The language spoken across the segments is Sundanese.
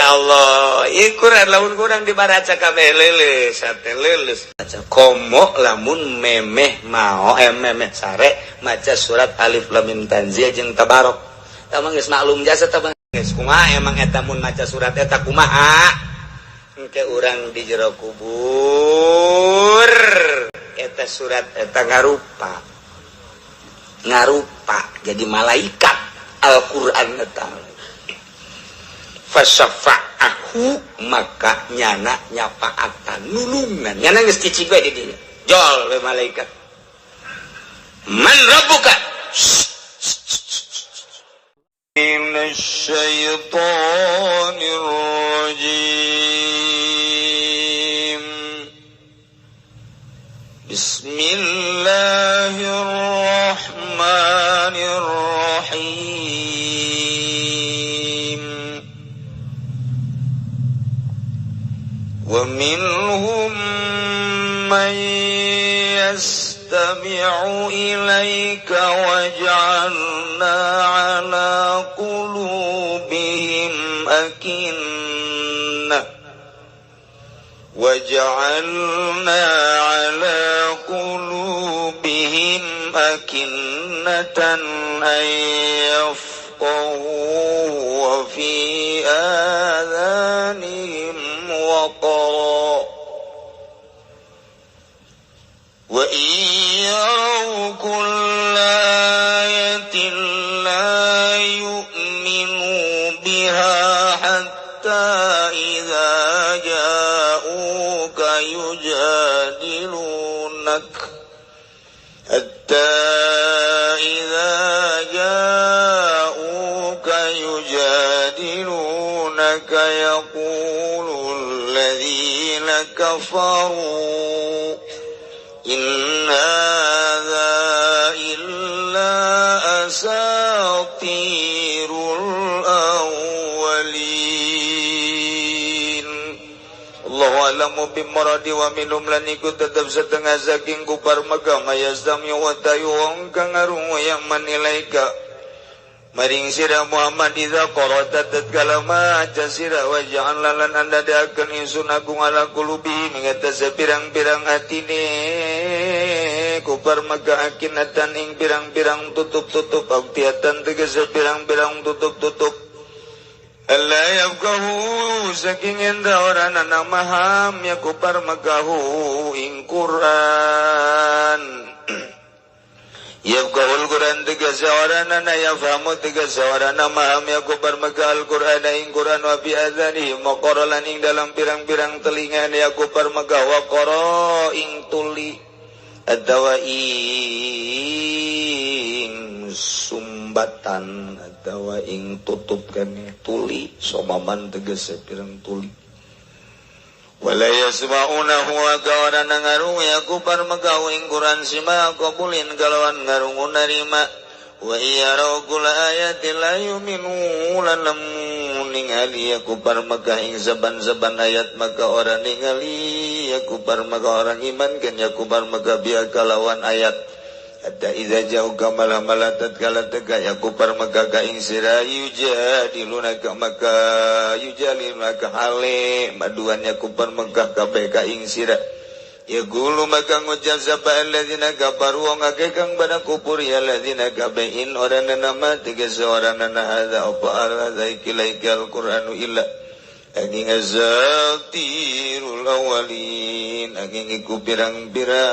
Ya Allah, ieu Quran lamun kurang dibaca kabeh leuleus, sate leuleus. Komo lamun memeh mao memeh sare maca surat Alif Lam Mim Tanzil jeung Tabarok. Tah mah geus maklum jasa tah geus kumaha emang eta mun maca surat eta kumaha? Engke urang di jero kubur eta surat eta ngarupa. Ngarupa jadi malaikat Al-Qur'an eta. Fasyafa'ahu maka nyana nyapaatan nulungan nyana geus cicing we di dinya jol we malaikat man rabbuka. من الشيطان الرجيم. بسم الله الرحمن الرحيم. ومنهم من يستمع إليك وجعلنا على قلوبهم أكنة وجعلنا على قلوبهم أكنة أن يفقهوه وفي آذانهم وقرا وإن يروا كل آية لا يؤمنوا بها حتى إذا جاءوك يجادلونك حتى إذا جاءوك يجادلونك يقول الذين كفروا إن هذا إلا أساطير الأولين. الله أعلم بمراده. ومنهم lan iku tetep setengah saking kufar Mekah man yastami'u wa tayu wong kang ngarungu yang menilai ka maring sira Muhammad idza qara'ta tatkala maca sira. Wa ja'alna lan andadakeun ingsun agung ala qulubi mengatasi pirang-pirang atine kufar Mekah akinatan ing pirang-pirang tutup-tutup autiatan tegese pirang-pirang tutup-tutup alla yafqahu saking enda ora nana maham ya kufar Mekah ing Quran. Yafqahul Quran tegese ora nana yafhamu tegese ora maham ya kufar Mekah al Quran ing Quran. Wa fi adzanihim waqara lan ing dalam pirang-pirang telinga ya kufar Mekah waqara ing tuli atawa ing sumbatan atawa ing tutup kene tuli somaman tegese pirang tuli. Wala yasma'unahu wa kawana ngarungu ya kufar Mekah ing Quran sima qabulin kalawan ngarungu narima. Wa iyarau kula ayatin la yuminu lan lamun ningali ya kufar Mekah ing saban-saban ayat maka ora ningali ya kufar Mekah orang iman kan ya kufar Mekah biya kalawan ayat. Hatta idza ja'uka malah-malah tatkala teka ya kufar Mekah ka ing sira yujadilunaka maka yujalilunaka hale maduan ya kufar Mekah kabeh ka ing sira. Ya gulu maka ngucap sapa alladzina kafaru wong akeh kang pada kufur ya alladzina kabeh in ora nama tegese ora nana hadza apa hadza iki laiki alquranu illa angin asatirul awalin angin iku pirang-pirang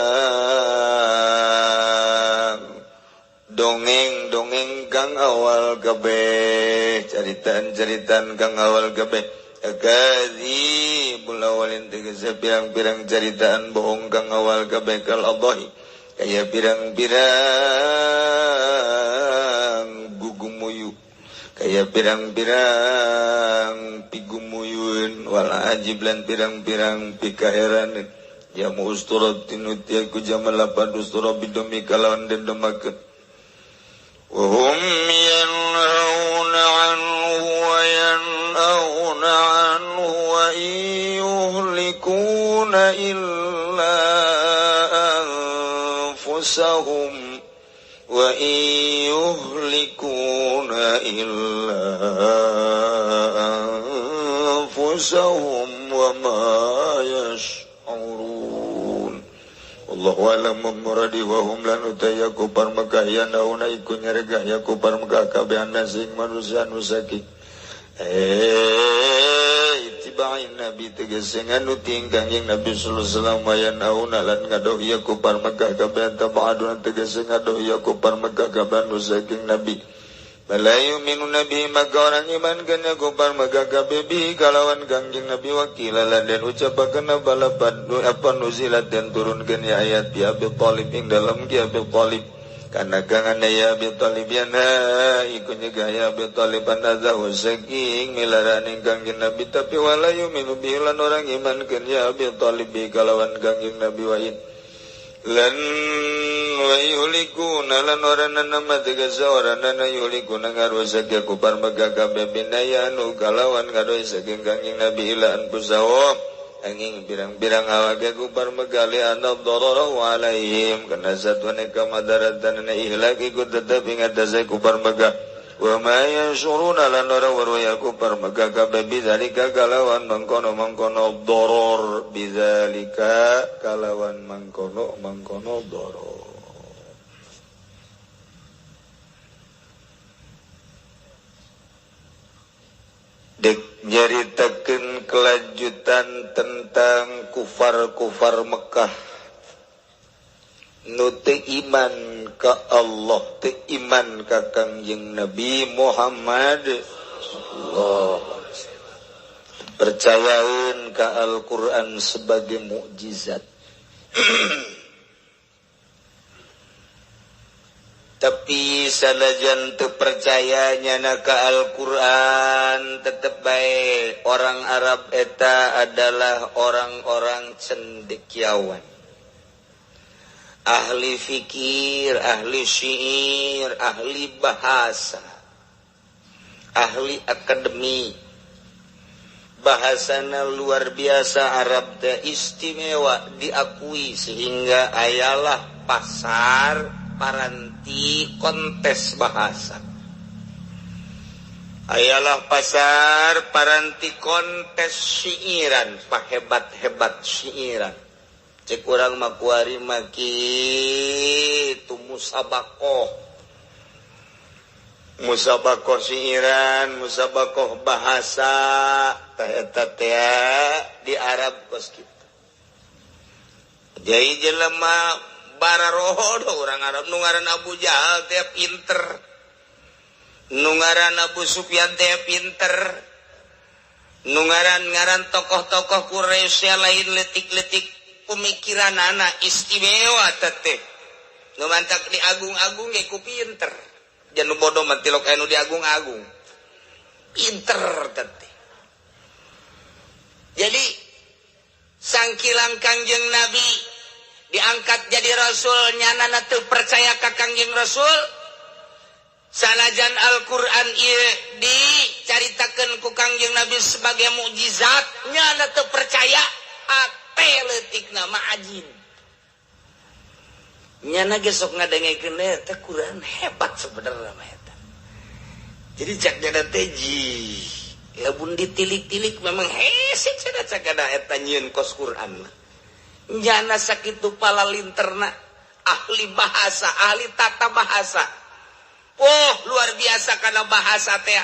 dongeng-dongeng kang awal kabeh caritaan-caritaan kang awal kabeh akadzibul awalin tegese pirang-pirang caritaan bohong kang awal kabeh kal adhi kaya pirang-pirang gugumuyu kaya pirang-pirang pigumuyun wal ajib lan pirang-pirang pikaheran jamu usturat tinuti aku jamal lapad ustura bidumi kalawan dendemakeun. Wa hum yanhauna anhu wa yanhauna anhu wa yuhlikuna illa anfusahum wa yuhlikuna illa anfusahum wa ma yash'urun. Allahu a'lam muradi wa hum lan utaya kupar Mekah ya nauna iku nyergah ya kupar Mekah kabehan sing manusia nu saking itiba'in nabi tegese nganuti ingkang yang Nabi sallallahu alaihi wasallam ya nauna lan ngadoh ya kupar Mekah kabehan tabaadun tegese ngadoh ya kupar Mekah kabehan nu saking nabi. Bala yu'minu nabi maka orang iman kana kupar Mekah kabeh bi kalawan kangjeng Nabi wakila lan den ucapaken balapan apa nuzilat dan turunkeun ya ayat bi Abi Thalib ing dalam ki Abi Thalib kana kangane ya Abi Thalib yana iku nyegah ya Abi Thalib anazahu saking milarane kangjeng Nabi tapi wala yu'minu bi lan orang iman keun ya Abi Thalib bi kalawan kangjeng Nabi wa in lan wa yuhlikuna lan oranana mategasa oranana yuhlikuna ngarusak ya kupar Mekah kabeh binayanu kalawan ngadoy saking kangjeng Nabi ila anfusahum angin pirang-pirang awake kupar Mekah li anna dararahu alaihim kana satwane kamadaratan na ihlak iku tetep ing atase kupar Mekah wa ma yanshuruna lan ora weruh ya kupar Mekah kabeh bidzalika kalawan mengkono-mengkono doror bidzalika kalawan mengkono-mengkono doror. Dek nyaritakeun kelanjutan tentang kufar-kufar Mekah nu teu iman ka Allah, teu iman ka Kangjeng Nabi Muhammad sallallahu alaihi wasallam. Percayaeun ka Al-Qur'an sebagai mukjizat. Tapi sanajan teu percaya nyana ka Al-Qur'an tetep bae orang Arab eta adalah orang-orang cendekiawan, ahli fikir, ahli syair, ahli bahasa, ahli akademi. Bahasana luar biasa Arab teh istimewa diakui sehingga ayalah pasar paranti kontes bahasa. Ayalah pasar paranti kontes syairan, pahebat-hebat syairan. Cek urang mah kuari mah kitu musabakoh. Musabakoh syairan, musabakoh bahasa, tah eta teh di Arab kos kitu. Jadi jelema bararoho orang Arab nu ngaran Abu Jahal teh pinter, nu ngaran Abu Sufyan teh pinter, nu ngaran-ngaran tokoh-tokoh Quraisy lain letik-letik pemikiran anak istimewa teteh. Nu mantak diagung-agung ge ku pinter. Jangan nu bodoh mah tilok anu diagung-agung. Pinter teteh. Jadi sangkilang Kangjeng Nabi diangkat jadi rasul nyanana teu percaya ka Kangjeng Rasul sanajan Al-Qur'an ieu dicaritakeun ku Kangjeng Nabi sebagai mukjizat nyana teu percaya ate leutikna mah ajin nyana ge sok ngadengekeun eta Qur'an hebat sebenarnya mah eta. Jadi cak nyana teh ji lamun ditilik-tilik memang hese cenah cakada eta nyieun kos Qur'an mah. Nyana sakitu pala linterna ahli bahasa, ahli tata bahasa. Oh, luar biasa karena bahasa teh.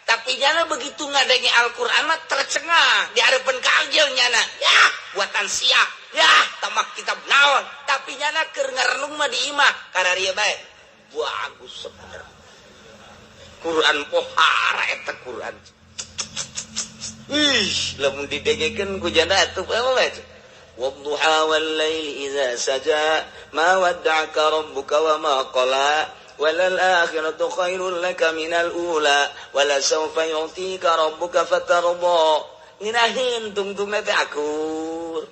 Tapi nyana begitu ngadenge Al-Qur'an mah tercengah di hareupeun kangjeng nyana. Yah, buatan sia. Yah, tamak kitab naon. Tapi nyana keur ngarenung mah di imah kararieu bae. Bagus sebenarnya. Quran pohara eta Quran. Ih, lamun didengekeun ku janda atuh bae. Wadduha wal laili idza saja ma wadda'aka rabbuka wa ma qala walal akhiratu khairul laka minal ula wala sawfa yu'tika rabbuka fatarda. Nginahin tungtungna teh akur.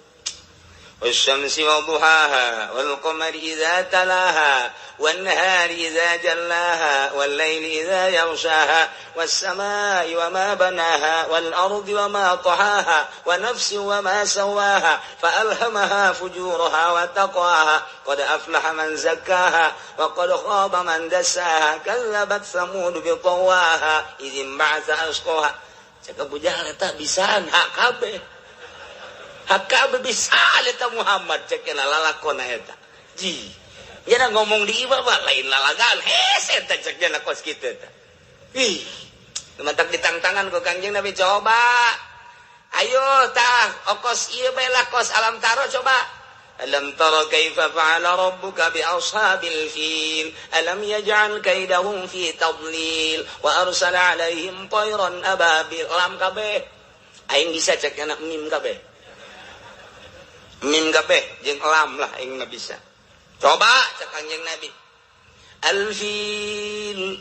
Wasyamsi wadduhaha wal qamari idza talaha wan nahari idza jallaha wal laili idza yaghshaha was samai wama banaha wal ardi wama tahaha wa nafsin wama sawaha fa alhamaha fujuraha wa taqwaha qad aflaha man zakkaha wa qad khaba man dassaha kazzabat samud bi tawaha idh ba'atha asqaha. Cek Abu Jahal eta bisaan HKB. HKB bisa eta Muhammad cek lalakona eta. Ji. Jana ngomong di ieu mah lain lalagan. Hese eta cek jana kos kitu eta. Ih. Mantak ditangtangan ku Kangjeng Nabi coba. Ayo tah okos ieu bae lah kos alam taro coba. Alam tara kaifa fa'ala rabbuka bi ashabil fil alam yaj'al kaidahum fi tadlil wa arsala 'alaihim tayran ababil. Lam kabeh aing bisa cek anak mim kabeh, mim kabeh jeung lam lah aing mah bisa. Coba cek Kanjeng Nabi al fil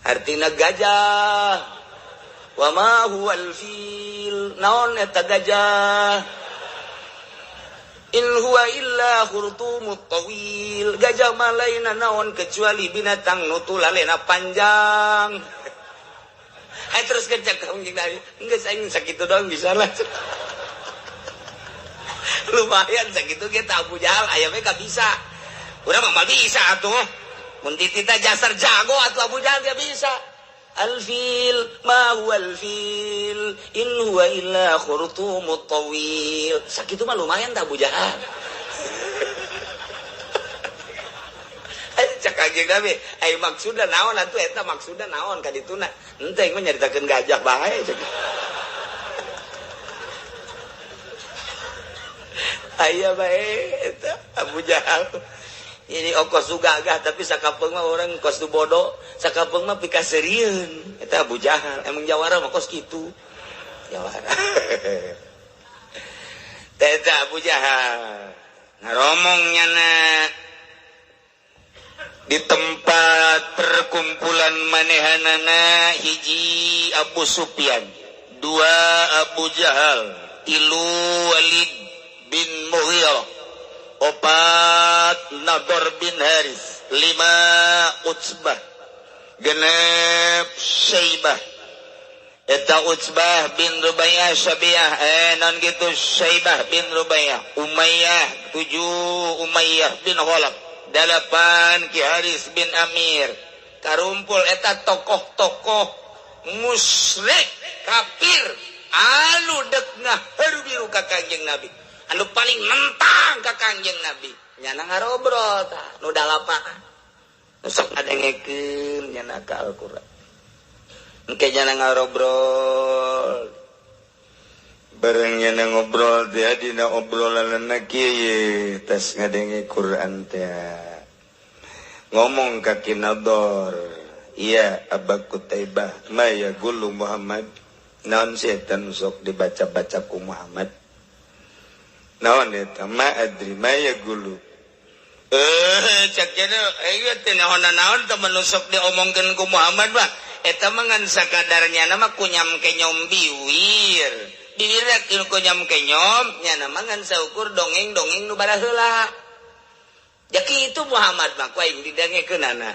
artina gajah, wa ma huwa al fil naon eta gajah, in huwa illa khurtumut tawil, gajah mah lain naon kecuali binatang nu tulalena panjang. Hai terus kerja Kangjeng Nabi geus aing sakitu doang bisa lah. Lumayan sakitu ge Abu Jahal aya we ka bisa. Urang mah bisa atuh. Mun ditita jasar jago atuh Abu Jahal ge bisa. Al-fil ma huwa al-fil in huwa illa khurtumut tawil. Sakitu mah lumayan ta Abu Jahal. Cek Kangjeng Nabi, ai maksudna naon atuh eta maksudna naon ka dituna? Henteu aing mah nyaritakeun gajah bae cek. Aya bae eta Abu Jahal. Ini okos nu gagah tapi sakapeung mah urang kos nu bodoh, sakapeung mah pikaseurieun. Eta Abu Jahal, emang jawara mah kos kitu. Jawara. Eta Abu Jahal. Ngaromong nyana di tempat perkumpulan manehanana hiji Abu Sufyan, dua Abu Jahal, tilu Walid bin Mughirah, opat Nador bin Haris, lima Utsbah, genep Syaibah. Eta Utsbah bin Rubaiyah Syabiah, non gitu Syaibah bin Rubaiyah, Umayyah tujuh Umayyah bin Khalaf, delapan Ki Haris bin Amir. Karumpul eta tokoh-tokoh musyrik kafir anu dek ngaheru biru ka Kangjeng Nabi, anu paling mentang ka Kangjeng Nabi. Nyana ngarobrol tah nu dalapan nu sok ngadengekeun nyana ka Al-Qur'an. Engke nyana ngarobrol bareng nyana ngobrol teh dina obrolanna kieu tas ngadenge Qur'an teh ngomong ka Ki Nador, iya Aba Kutaibah ma yaqulu Muhammad, naon setan sok dibaca-baca ku Muhammad, naon eta ma adri ma yaqulu. Cek jana ieu teh naon-naon teh mun sok diomongkeun ku Muhammad mah eta mah ngan sakadarnya mah kunyam kenyom biwir. Biwir kunyam kenyom nyana mah ngan saukur dongeng-dongeng nu baraheula. Ja kitu Muhammad mah ku aing didengekeunana.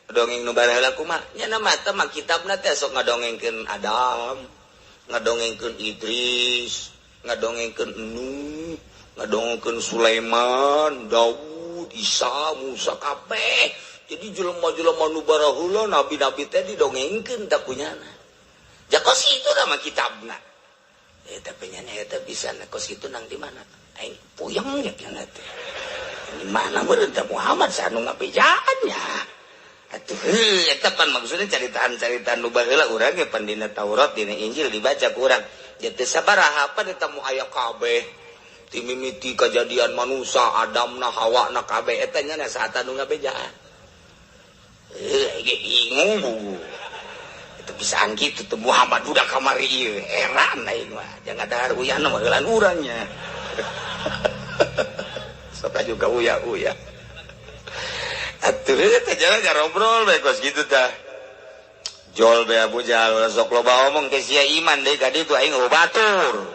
Dongeng nu baraheula kumaha? Nyana mah teh mah kitabna teh sok ngadongengkeun Adam, ngadongengkeun Idris, ngadongengkeun Nuh, ngadongengkeun Sulaiman, Daud, Isa, Musa kabeh. Jadi jelema-jelema nu baraheula nabi-nabi teh didongengkeun tah kunyana. Ja kos kitu mah kitabna. Eta penyana eta bisa na kos kitu nang di mana? Aing puyeng nya cenah teh. Di mana meureun teh Muhammad sanu ngabejaan nya. Atuh heuh eta pan maksudna caritaan-caritaan nu baheula urang ge pan dina Taurat dina Injil dibaca ku urang. Ja teu sabaraha pan eta mu aya kabeh. Ti mimiti kajadian manusia Adam na Hawa na kabeh eta nya saat anu ngabejaan. Ge bingung. Itu bisaan kitu teh Muhammad budak kamari ieu. Heran aing mah. Jangan dahar uyahna mah heulan urangnya. Sok juga uya-uya. Atuh teh jalan ngarobrol bae kos kitu tah. Jol bae Abu Jahal sok loba omong ke sia iman deui ka ditu aing batur.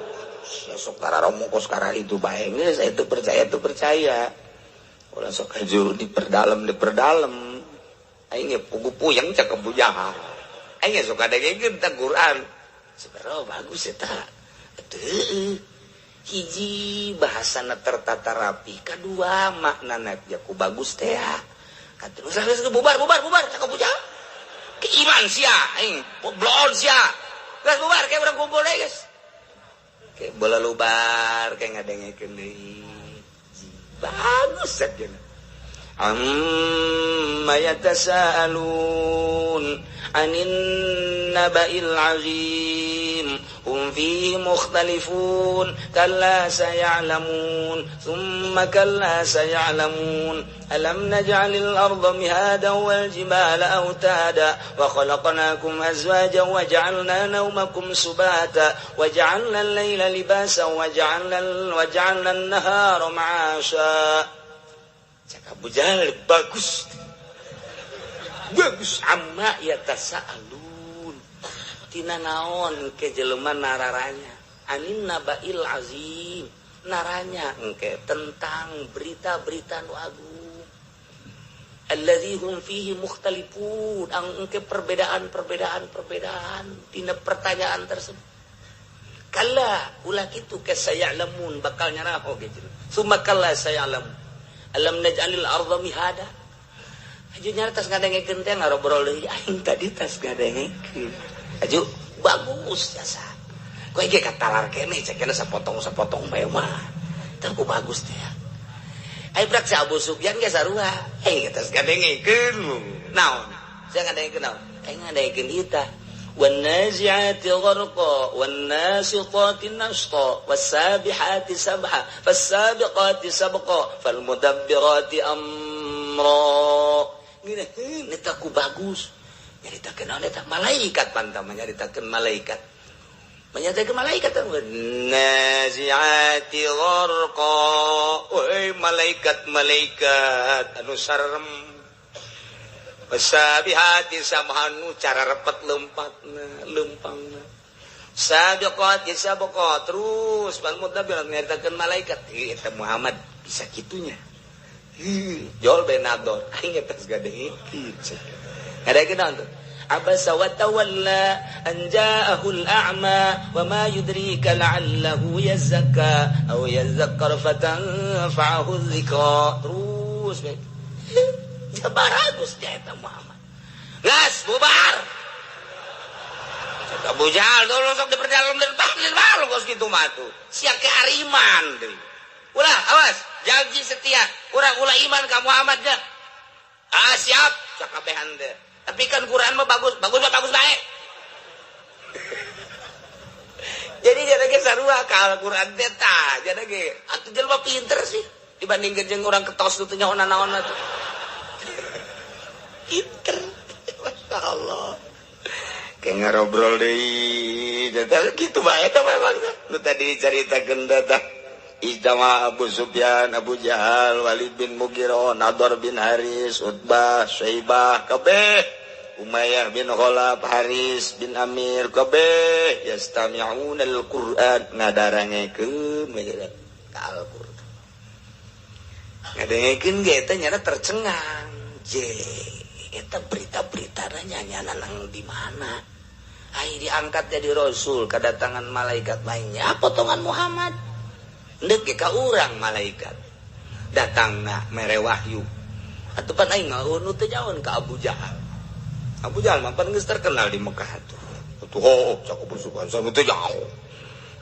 Sok kararomong kos kararitu bae geus itu percaya itu percaya. Ulah sok haju diperdalam diperdalam. Aing ge pugu puyeng cek Abu Jahal. Aing ge sok kadengekeun tah Quran. Sebenarnya bagus eta. Atuh hiji bahasana tertata rapi, kadua maknana jaku bagus teh. Katuh geus bubar bubar bubar cek Abu Jahal. Ke iman sia aing, bloon sia. Geus bubar kayak urang kumpul deui geus. Kayak bola lubar kayak ngadengekeun deui. Bagus saja. Amma yatasaalun anin naba'il azim hum fihi mukhtalifun kalla saya'lamun thumma kalla saya'lamun alam naj'alil arda mihadan wal jibala autada wa khalaqnakum azwajan wa ja'alna nawmakum subata wa ja'alna al-laila libasan wa ja'alna an-nahara ma'asha. Cak Abu Jahal bagus. Bagus amma yatasaalun. Tina naon ke jelema nararanya. Anin nabail azim. Naranya engke tentang berita-berita nu agung. Allazi hum fihi mukhtalifun. Engke perbedaan-perbedaan tina pertanyaan tersebut. Kalla ulah kitu ke sayalamun bakal nyaraho ge jelema. Summa kalla sayalamun. Alam naj'alil arda mihada. Aju nyara tas ngadengekeun teh ngarobrol deui aing tadi tas ngadengekeun. Aju bagus jasa. Kowe ge katalar keneh cekena sapotong-sapotong bae mah. Teu ku bagus teh. Ai prak si Abu Sufyan ge sarua. Eh tas ngadengekeun. Naon? Sia ngadengekeun naon? Aing ngadengekeun ieu tah. والنازعات غرقا والناشطات نشطا والسابحات سبحا فالسابقات سبقا فالمدبرات أمرا. Ngeunaheun eta ku bagus. Nyaritakeun naon eta malaikat pantama nyaritakeun malaikat. Menyatakan malaikat naziati gharqa. Woi malaikat-malaikat anu sarem. Sabihati samhanu cara repet lempatna lempangna sabiqati sabqa terus bal mudabbir nyaritakeun malaikat eta Muhammad bisa kitunya jol benador aing eta geus gadengekeun ngadengekeun naon tuh abasa wa tawalla an ja'ahul a'ma wa ma yudrika la'allahu yazakka aw yazakkar fatanfa'ahu dzikra terus bagus dia eta Muhammad. Gas bubar. Cek Abu Jahal tuh sok diperdalam dan bal kos kitu mah tuh. Sia ke ariman deui. Ulah awas, janji setia. Urang ulah iman ka Muhammad dah. Ah siap sakabehan teh. Tapi kan Quran mah bagus, bagus mah bagus bae. Jadi jadi ge sarua ka Al-Qur'an teh tah, jadi ge atuh jelema pinter sih dibandingkeun jeung urang ketos teu nyaho naon atuh. Pinter, masya Allah. Kayak ngarobrol deui, gitu bae eta memang. Nu tadi dicaritakeun tah. Ijtama Abu Sufyan, Abu Jahal, Walid bin Mughirah, Nadhr bin Haris, Utbah, Syaibah, kabeh, Umayyah bin Khalaf, Haris bin Amir, kabeh yastami'una al-Qur'an ngadarangekeun ka Al-Qur'an. Ngadengekeun ge eta nyana tercengang. Je eta berita-berita nanya nang di mana? Ai diangkat jadi rasul, kedatangan malaikat lainnya, potongan Muhammad. Ndek ge ka urang malaikat. Datangna mere wahyu. Atuh pan aing ngaunu teu nyaon ka Abu Jahal. Abu Jahal mah pan geus terkenal di Mekah atuh. Atuh hooh cak Abu Sufyan teu jauh.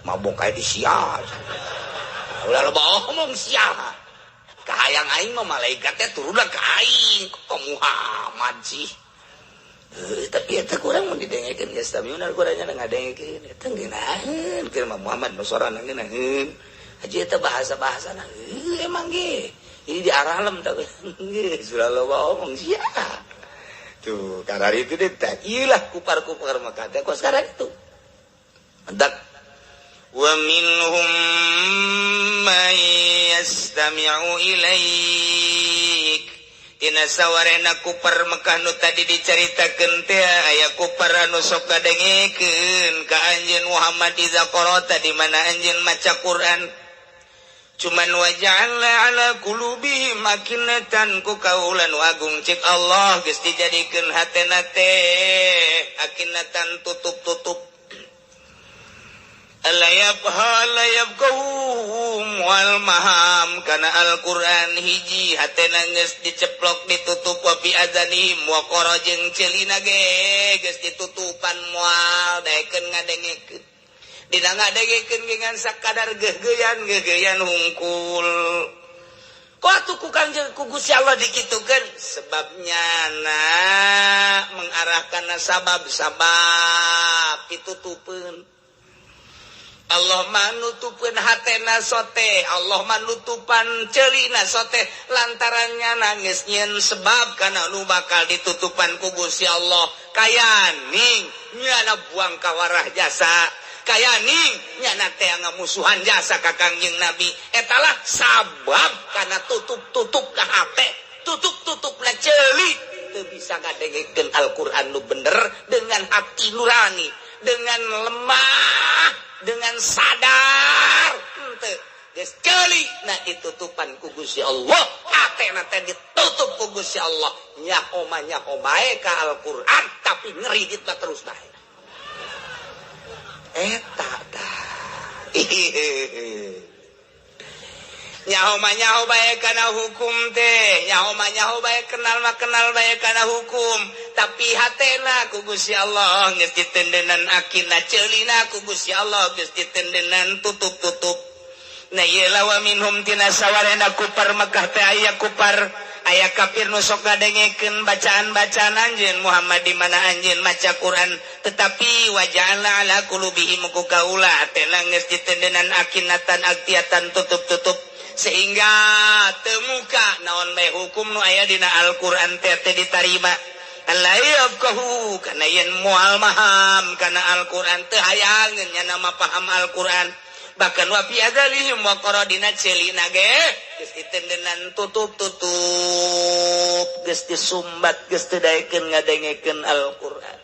Mabok kae di sia. Ulah loba omong sia. Kahayang aing mah malaikatnya turunlah ke aing ke Muhammad sih. Tapi eta kurang mun didengekeun geus tamiunar kurangnya ngadengekeun eta ngeunaheun keur mah Muhammad nu sorana ngeunaheun. Haji eta bahasa-bahasana emang ge. Ini di aralem tah geus ulah loba omong sia. Tuh karari itu deh tah ieu lah kupar-kupar maka teh kok sekarang itu. Mendak wa minhum man yastami'u ilaik. Tina sawarena kupar Mekah nu tadi dicaritakeun teh aya kupar anu sok kadengekeun ka anjeun Muhammad iza qara'ta di mana anjeun maca Quran. Cuman waja'alna ala qulubihim akinatan ku kaula nu agung cik Allah geus dijadikeun hatena teh akinatan tutup-tutup. Layabhum wal maham kana Al-Qur'an hiji hatena geus diceplok ditutup wa bi azanihim wa qara jeung ceulina ge geus ditutupan moal daekeun ngadengekeun dina ngadengekeun ge ngan sakadar geugeuyan geugeuyan hungkul. Kok atuh ku Kangjeng ku Gusti Allah dikitukeun sebabnya na mengarahkan sabab-sabab ditutupeun. Allah manutupeun hatena sote, Allah manutupan ceulina sote lantarannya nangis nyeun sebab kana nu bakal ditutupan ku Gusti Allah. Kayaning nyana buang kawarah jasa, kayaning nyana teh ngamusuhan jasa ka Kangjeng Nabi. Etalah sabab kana tutup-tutup ka hate, tutup-tutup na ceuli teu bisa ngadengekeun Al-Qur'an nu bener dengan hati nurani, dengan lemah, dengan sadar henteu geus ceuli na ditutupan ku Gusti Allah, hatena teh ditutup ku Gusti Allah. Nyaho mah nyaho bae ka Al-Qur'an tapi ngeridit mah terus bae. Eta tah nyaho mah nyaho bae kana hukum teh, nyaho mah nyaho bae, kenal mah kenal bae kana hukum, tapi hatena ku Gusti Allah geus ditendenan akina, ceulina ku Gusti Allah geus ditendenan tutup-tutup. Nah ieu lawa minhum tina sawarena kupar Mekah teh aya kupar aya kafir nu sok ngadengekeun bacaan-bacaan anjeun Muhammad di mana anjeun maca Quran, tetapi waja'alna ala qulubihim ku kaula hatena geus ditendenan akinatan aktiatan tutup-tutup sehingga temuka naon bae hukum nu aya dina Al-Qur'an teh teh ditarima. La yafqahu kana yen moal maham kana Al-Qur'an teu hayangeun nya nama paham Al-Qur'an. Bahkan wa fi adzalihim wa qaradina ceulina ge geus ditendenan tutup-tutup, geus disumbat, geus teu daekeun ngadengekeun Al-Qur'an.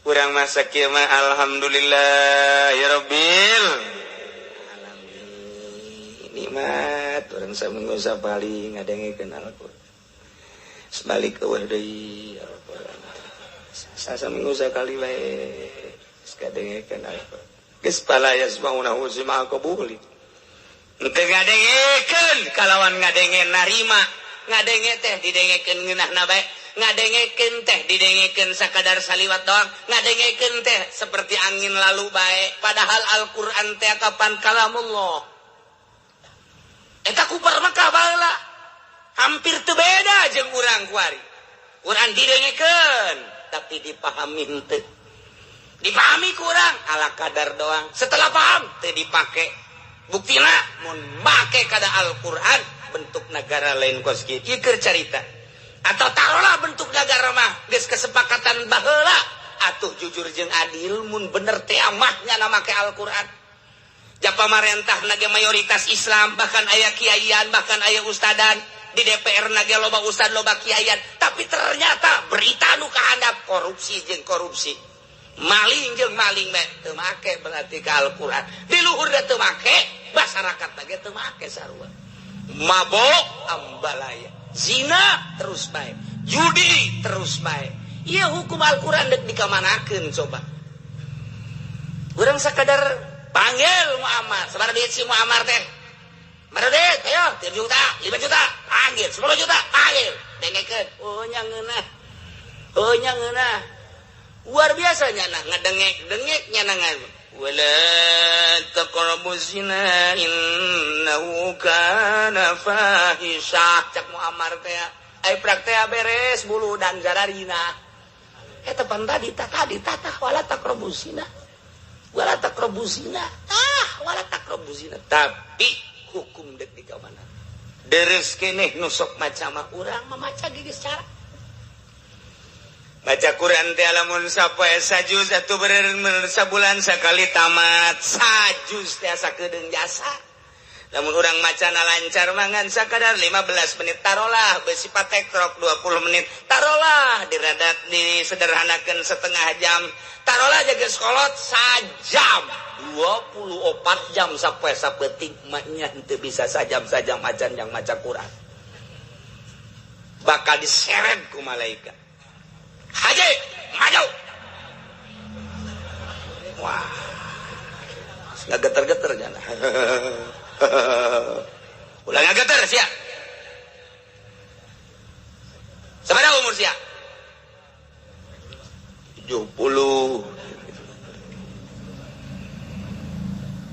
Urang masa kieu mah alhamdulillah ya rabbil alamin. Nikmat urang saminggu sapali ngadengekeun Al-Qur'an. Sebalik eueuh deui ya rabbal alamin. Saminggu sakali bae geus ngadengekeun Al-Qur'an. Geus pala yasmaunahu sima qabuli. Henteu ngadengekeun kalawan ngadenge narima, ngadenge teh didengekeun ngeunahna bae, ngadengekeun teh didengekeun sakadar saliwat doang, ngadengekeun teh seperti angin lalu bae, padahal Al-Qur'an teh kapan kalamullah. Eta kupar Mekah baheula hampir teu beda jeung urang kuari. Quran didengekeun tapi dipahami henteu. Dipahami kurang ala kadar doang, setelah paham teu dipake. Buktina mun make kada Al-Qur'an bentuk negara lain kos kieu. Ieu keur carita. Atau taruhlah bentuk negara mah geus kesepakatan baheula atuh jujur jeung adil mun bener teh mah nya make Al-Qur'an. Ja pamarentah nage mayoritas Islam, bahkan aya kiaian, bahkan aya ustadan di DPR nage loba ustad loba kiaian, tapi ternyata berita nu kahandap korupsi jeung korupsi, maling jeung maling bae teu make berarti ka Al-Qur'an. Di luhur teu make, masyarakat nage teu make sarua. Mabok ambalaya, zina terus bae, judi terus bae. Ieu hukum Al-Qur'an deuk dikamanakeun coba. Urang sakadar panggil Muammar, sabaraha duit si Muammar teh? Sabaraha duit? Ayo, 3 juta, 5 juta, panggil, 10 juta, panggil. Dengekeun. Oh nya ngeunah. Oh nya ngeunah. Luar biasa nya nah ngedengek-dengek nya nangan. Wala taqrabu zina innahu kana fahisyah. Cak Muammar teh ai prak teh beres bulu dan zararina. Eta pan tadi tadi tata wala taqrabu zina. Wala taqrabu zina. Ah, wala taqrabu zina. Tapi hukum dek di kamana? Deres keneh nu sok maca mah urang mamaca ge geus cara. Baca Quran teh lamun sapoe sajuz atuh bener sabulan sakali tamat. Sajuz teh sakedeung jasa. Lamun urang macana lancar mangan sakadar 15 menit tarolah besi patekrok 20 menit tarolah diradat disederhanakeun setengah jam tarolah jaga sekolot sajam 24 jam sapoe sapeting maknya henteu bisa sajam-sajam acan yang maca Quran bakal diseret ku malaikat. Haji maju. Wah, nggak geter-geter jana. Ulah nggak geter sia. Sabaraha umur sia? 70.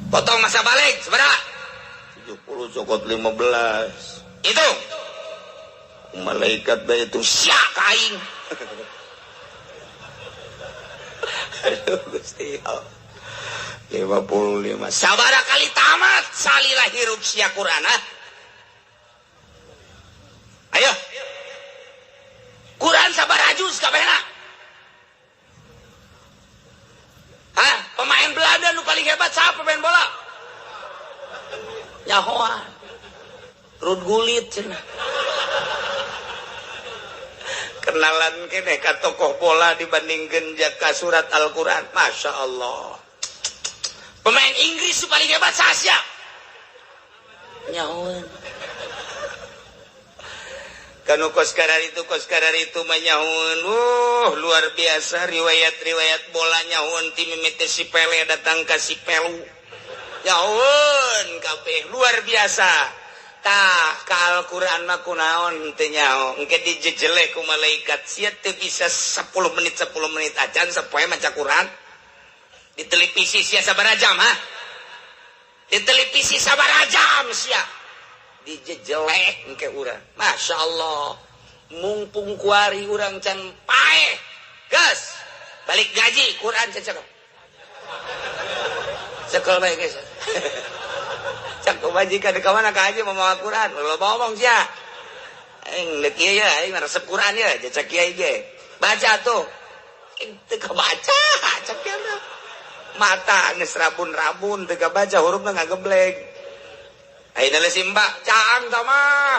Potong masa balik sabaraha? 70 cokot 15. Itu malaikat bae itu sia ka aing. Aduh Gusti Allah. 55. Sabaraha kali tamat salila hirup sia Quran, ah? Ayo. Quran sabaraha juz kabehna? Hah? Pemain Belanda nu paling hebat siapa pemain bola? Nyahoan. Ruud Gullit cenah. Kenalan kene ka tokoh bola dibandingkeun ka surat Al-Qur'an. Masya Allah. Pemain Inggris paling hebat saha? Nyahoan. Kanu kos karar itu manyahun. Luar biasa riwayat-riwayat bola nyahun ti mimiti si Pele datang ka si Pelu. Nyahun kabeh luar biasa. Tah ka Al-Qur'an mah kunaon teu nyaho. Engke dijejeleh ku malaikat sia teu bisa 10 menit 10 menit acan sapoe maca Qur'an. Di televisi sia sabaraha jam, ha? Di televisi sabaraha jam sia. Dijejelek engke urang. Masya Allah. Mumpung kuari urang can paeh. Gas. Balik gaji Quran can cakep. Cekel bae geus. Cak majikan ka mana ka haji mamawa Quran. Lo ngomong sia. Aing deuk ieu ya, aing resep Quran ya, cek kiai ge. Baca tuh. Teu kabaca, cek kiai. Mata geus rabun-rabun teu kabaca hurufna ngageblek. Ayeuna le si mbak caang tah mah.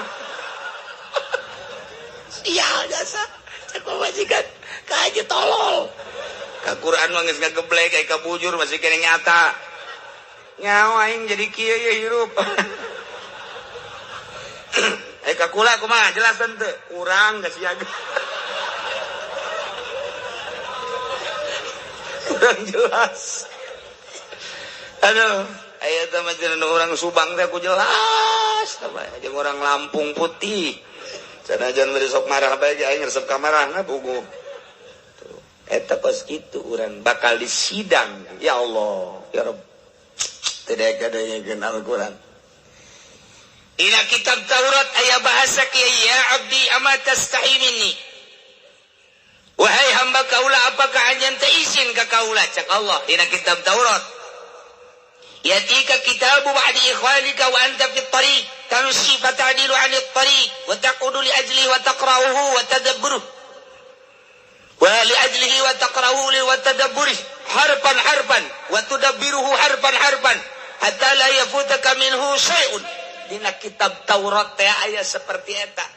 Sial jasa. Cek majikan ka haji tolol. Ka Quran mah geus ngageblek aya ka bujur masih kene nyata. Nyawa aing jadi kieu ye hirup. Eh ka kula kumaha jelas teu? Urang geus siaga. Kurang jelas. Aduh, aya teh mah jeung urang Subang teh ku jelas, jeung urang Lampung putih. Sanajan bari sok marah bae aing resep ka marahna puguh. Tuh, eta kos kitu urang bakal disidang. Ya Allah, ya Rabb. Tidak ada yang kenal Al-Quran. Ina kitab Taurat aya bahasa kieu ya abdi ama tastahi minni. Wahai hamba kaula apakah anjeun teu izin ka kaula cak Allah dina kitab Taurat. Yatika kitabu ba'di ikhwanika wa anta fi tariq tamshi fatadilu 'anil tariq wa taqudu li ajlihi wa taqra'uhu wa tadabburuhu wa li ajlihi wa taqra'uhu wa tadabburuhu harfan harfan wa tudabbiruhu harfan harfan hatta la yafutaka minhu syai'un. Dina kitab Taurat teh aya seperti eta.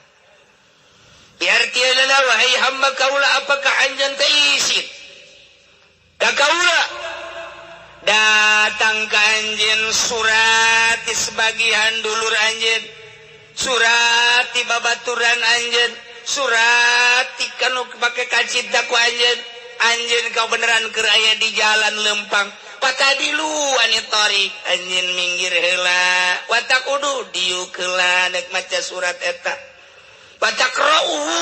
Biar tiada wahai hamba kaula apakah anjeun teh izin ka kaula datang ka anjeun surat di sebagian dulur anjeun, surat di babaturan anjeun, surat di kanu pake kacita ku anjeun. Anjeun kau beneran keur aya di jalan lempang patadilu ani tariq anjeun minggir heula watakudu diuk heula nek maca surat eta watakra'uhu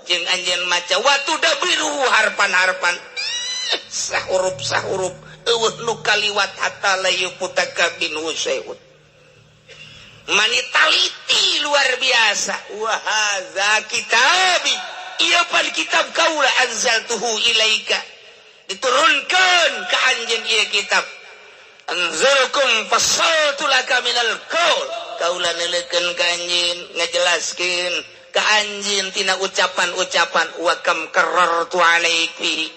jeung anjeun maca watudabiruhu harpan-harpan sahurup sahurup eueuh nu kaliwat hatta la yuputaka minhu syai'un. Manitaliti luar biasa. Wa hadza kitabi ieu pan kitab kaula anzaltuhu ilaika diturunkeun ka anjeun ieu kitab. Anzurkum fassaltu laka minal qaul kaula neulekeun ka anjeun ngajelaskeun ka anjeun tina ucapan-ucapan wa kam karartu alaiki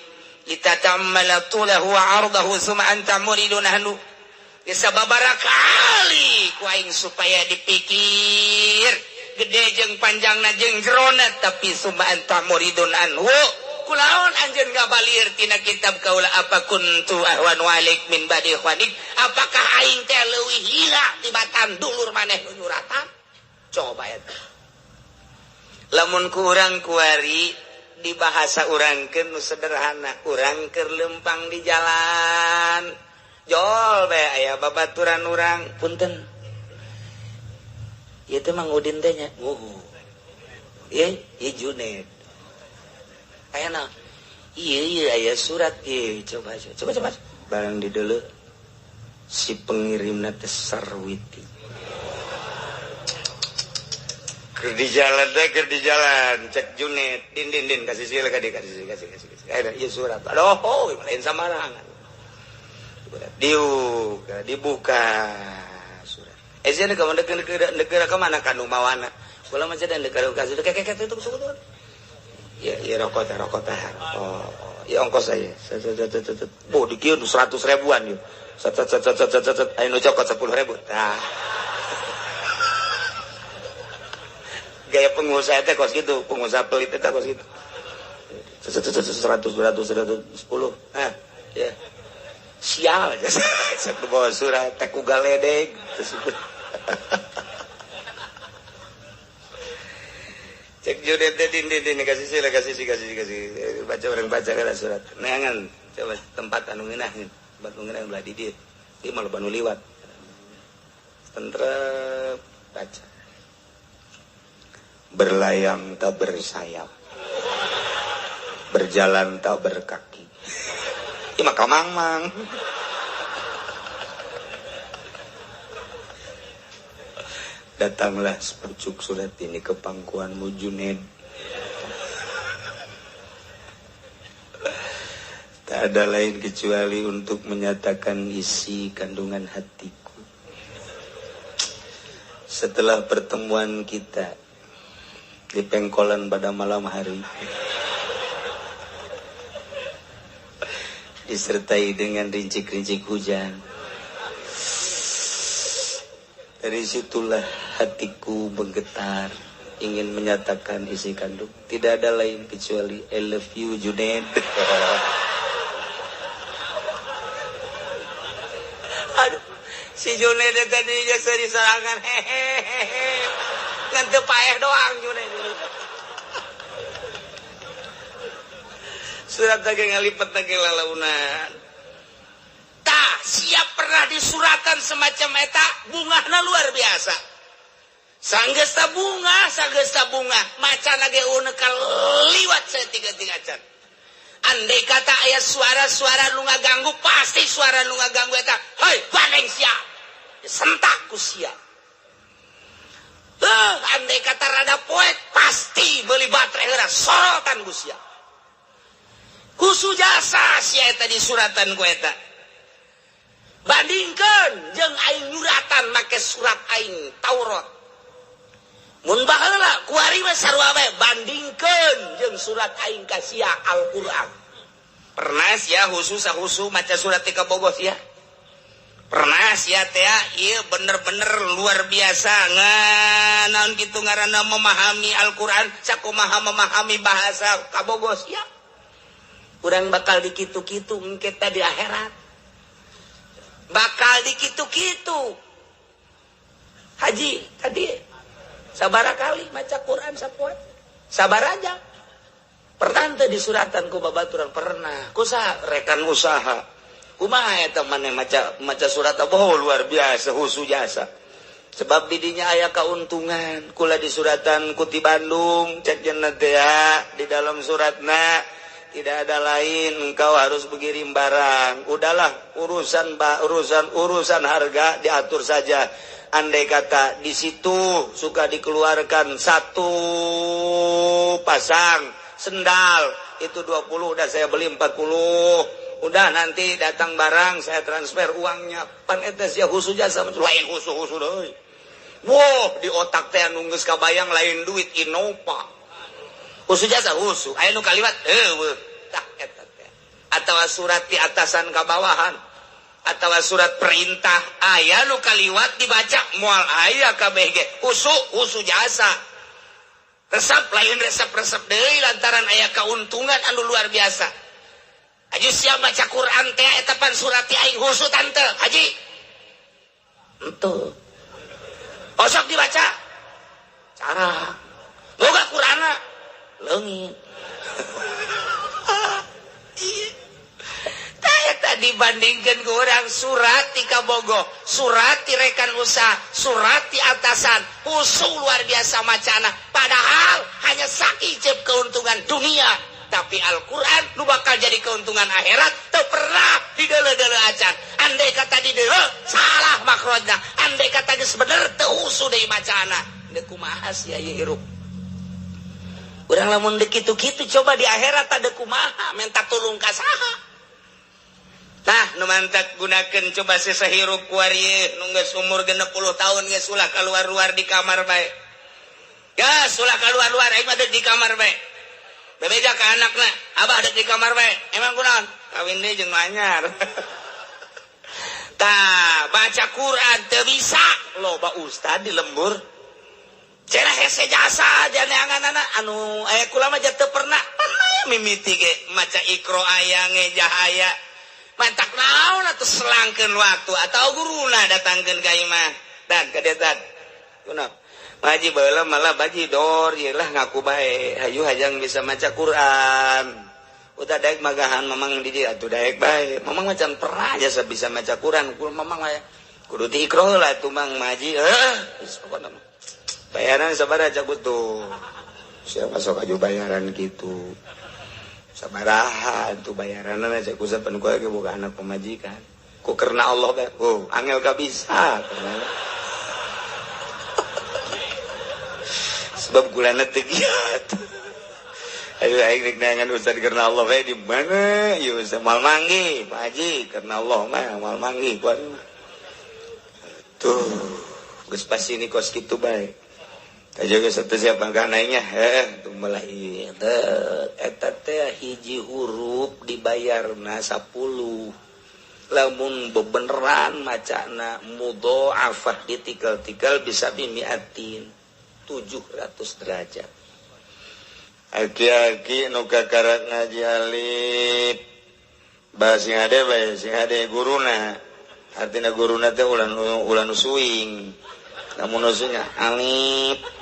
litatammala tulahu wa ardahu summa anta muridun ahlu. Sababaraha kali ku aing supaya dipikir gede jeung panjangna jeung jerona tapi summa anta muridun anhu kulaon anjeun ngabalir tina kitab kaula apa kuntu ahwan walik min badi ikhwanik apakah aing teh leuwih hila tibatan dulur maneh nu nyuratan. Coba eta lamun ku urang kuari Di bahasa urangkeun nu sederhana, urang keur lempang di jalan jol bae aya babaturan urang, punten ieu teh Mang Udin teh nya. Oh ieu ieu Juned aya naon ieu, ieu aya surat ieu, coba coba coba. Barang dideuleu si pengirimna teh Sarwiti. Keur di jalan teh, keur di jalan cek Junet, din din din, kasih sila ka kasih kasih kasih kasih. Ayo ieu surat, aduh oh, lain samarangan. Surat dibuka, dibuka surat. Eh sieun ka mana negara ka mana ka nu mawana kula mah dan negara kasih kek kek itu tuh. Ya ya rokok teh, rokok teh. Oh ya ongkos saya. Oh di kieu 100 ribuan yeuh. Set set set set set set, ayo nu cokot 10.000. Tah gaya pengusaha teh kos gitu, pengusaha pelit teh kos gitu. 100 200 110. Ah, ya. Sial aja. Saya bawa surat teh ku galedeg. Cek judet teh din din din, kasih sila kasih kasih kasih. Baca orang baca kana surat. Neangan coba tempat anu ngeunah, tempat nu ngeunah belah di dieu. Ieu mah loba nu liwat. Tentrep baca. Berlayang tak bersayap, berjalan tak berkaki. Ih maka mang-mang. Datanglah sepucuk surat ini ke pangkuanmu Juned. Tak ada lain kecuali untuk menyatakan isi kandungan hatiku. Setelah pertemuan kita di pengkolan pada malam hari, disertai dengan rincik-rincik hujan, dari situlah hatiku menggetar ingin menyatakan isi kandung. Tidak ada lain kecuali I love you Juned. Aduh, si Juned tadi jasa diserangan hehehe. Ngan teu paeh doang Juned. Surat lagi ngalipet lagi lalaunan. Tah, siap pernah disuratan semacam eta, bungahna luar biasa. Sanggesta bunga, sanggesta bunga, macan lagi unekal liwat saya tiga-tiga can. Andai kata aya suara-suara nu ngaganggu, pasti suara nu ngaganggu eta. Hei, bandeng sia. Sentak ku sia. Andai kata rada poek, pasti beli baterai heula sorotan ku sia. Kusu jasa sia eta disuratan ku eta. Bandingkeun jeung aing nyuratan make surat aing Taurat. Mun baheula kuari mah sarua bae, bandingkeun jeung surat aing ka sia Al-Qur'an. Pernah sia khusus khusus maca surat ti ka Bogor sia? Pernah sia teh ieu bener-bener luar biasa naon kitu ngaranna memahami Al-Qur'an sakumaha memahami bahasa ka Bogor sia. Urang bakal dikitu-kitu engke teh di akhirat. Bakal dikitu-kitu. Haji tadi sabara kali maca Quran sapoe. Sabar aja. Pernah teu disuratan ku babaturan? Pernah. Kusaha rekan usaha. Kumaha eta maneh maca maca surat apa? Oh, luar biasa husu jasa. Sebab didinya aya kauntungan. Kula disuratan ku ti Bandung cek cenah teh di dalam suratna tidak ada lain, engkau harus mengirim barang. Udahlah, urusan harga diatur saja. Andai kata di situ suka dikeluarkan satu pasang sendal itu 20, udah saya beli 40. Udah nanti datang barang saya transfer uangnya. Pan eta sia khusus jasa lain khusus-khusus deui. Wah, di otak teh anu geus kabayang lain duit Innova. Khusus jasa khusus. Aya nu kaliwat eueuh. Tah eta teh. Atawa surat di atasan ka bawahan. Atawa surat perintah aya nu kaliwat dibaca moal aya kabeh ge. Khusus khusus jasa. Resep lain resep-resep deui lantaran aya kauntungan anu luar biasa. Haji siap baca Quran teh eta pan surat ti aing khusus tante haji. Henteu. Osok dibaca. Cara. Boga Qur'anna leungit. Dibandingkan ke orang surat ti kabogoh, surat ti rekan usaha, surat ti atasan, usul luar biasa macana. Padahal hanya sakicep keuntungan dunia, tapi Al-Quran lu bakal jadi keuntungan akhirat. Teu pernah didele-dele acan. Andai kata didele salah makrojna, andai kata geus bener teu usuh deui macana. Deuk kumaha sia ieu hirup? Urang lamun deuk kitu-kitu coba di akhirat ada kumaha, minta tulung ka saha? Nah, nu mantak gunakeun coba sesahirup kuari nu geus umur 60 tahun geus ulah kaluar-luar di kamar bae. Geus ulah kaluar-luar aing mah di kamar bae. Bebeja ka anakna, abah deuk di kamar bae. Emang kunaon? Kawin deui jeung nu anyar. Tah, baca Quran teu bisa, loba ustad di lembur. Cenah hese jasa janeanganana anu aya kula mah teu pernah. Pernah mimiti ge maca Iqra aya ngejah aya. Mantak naon atuh selangkeun waktu atau guruna datangkeun ka imah. Dan ka dieu dan. Kunaon? Baji baheula malah baji dor ieu lah ngaku bae. Hayu hayang bisa maca Quran. Udah daek magahan mamang di dieu atuh daek bae. Mamang macan pernah jasa bisa maca Quran. Kudu mamang mah kudu ti Iqra lah atuh mang maji. Geus pokona mah. Bayaran sabaraha cak tuh. Siapa sok aju bayaran kitu. Sabaraha tuh bayaranna cek usapan ku ge boga anak pemajikan. Ku karena Allah bae. Oh, angel ka bisa. Sebab kulana teu giat. Ayo aing rek neangan ustad karena Allah bae di mana? Ieu ustad moal manggih, Pak Haji, karena Allah mah moal manggih ku aing. Tuh, geus pasti ini kos kitu bae. Kajaga satu siapa naiknya, tuh malah eta teh hiji huruf dibayarna 10. Lamun bebeneran macana mudhoafah ditikal-tikal bisa bimiatin 700 derajat. Aki-aki nu kakarak ngaji alif bah sing hade bae sing hade guruna. Artina guruna teh ulah nu suing. Lamun nu suing alif.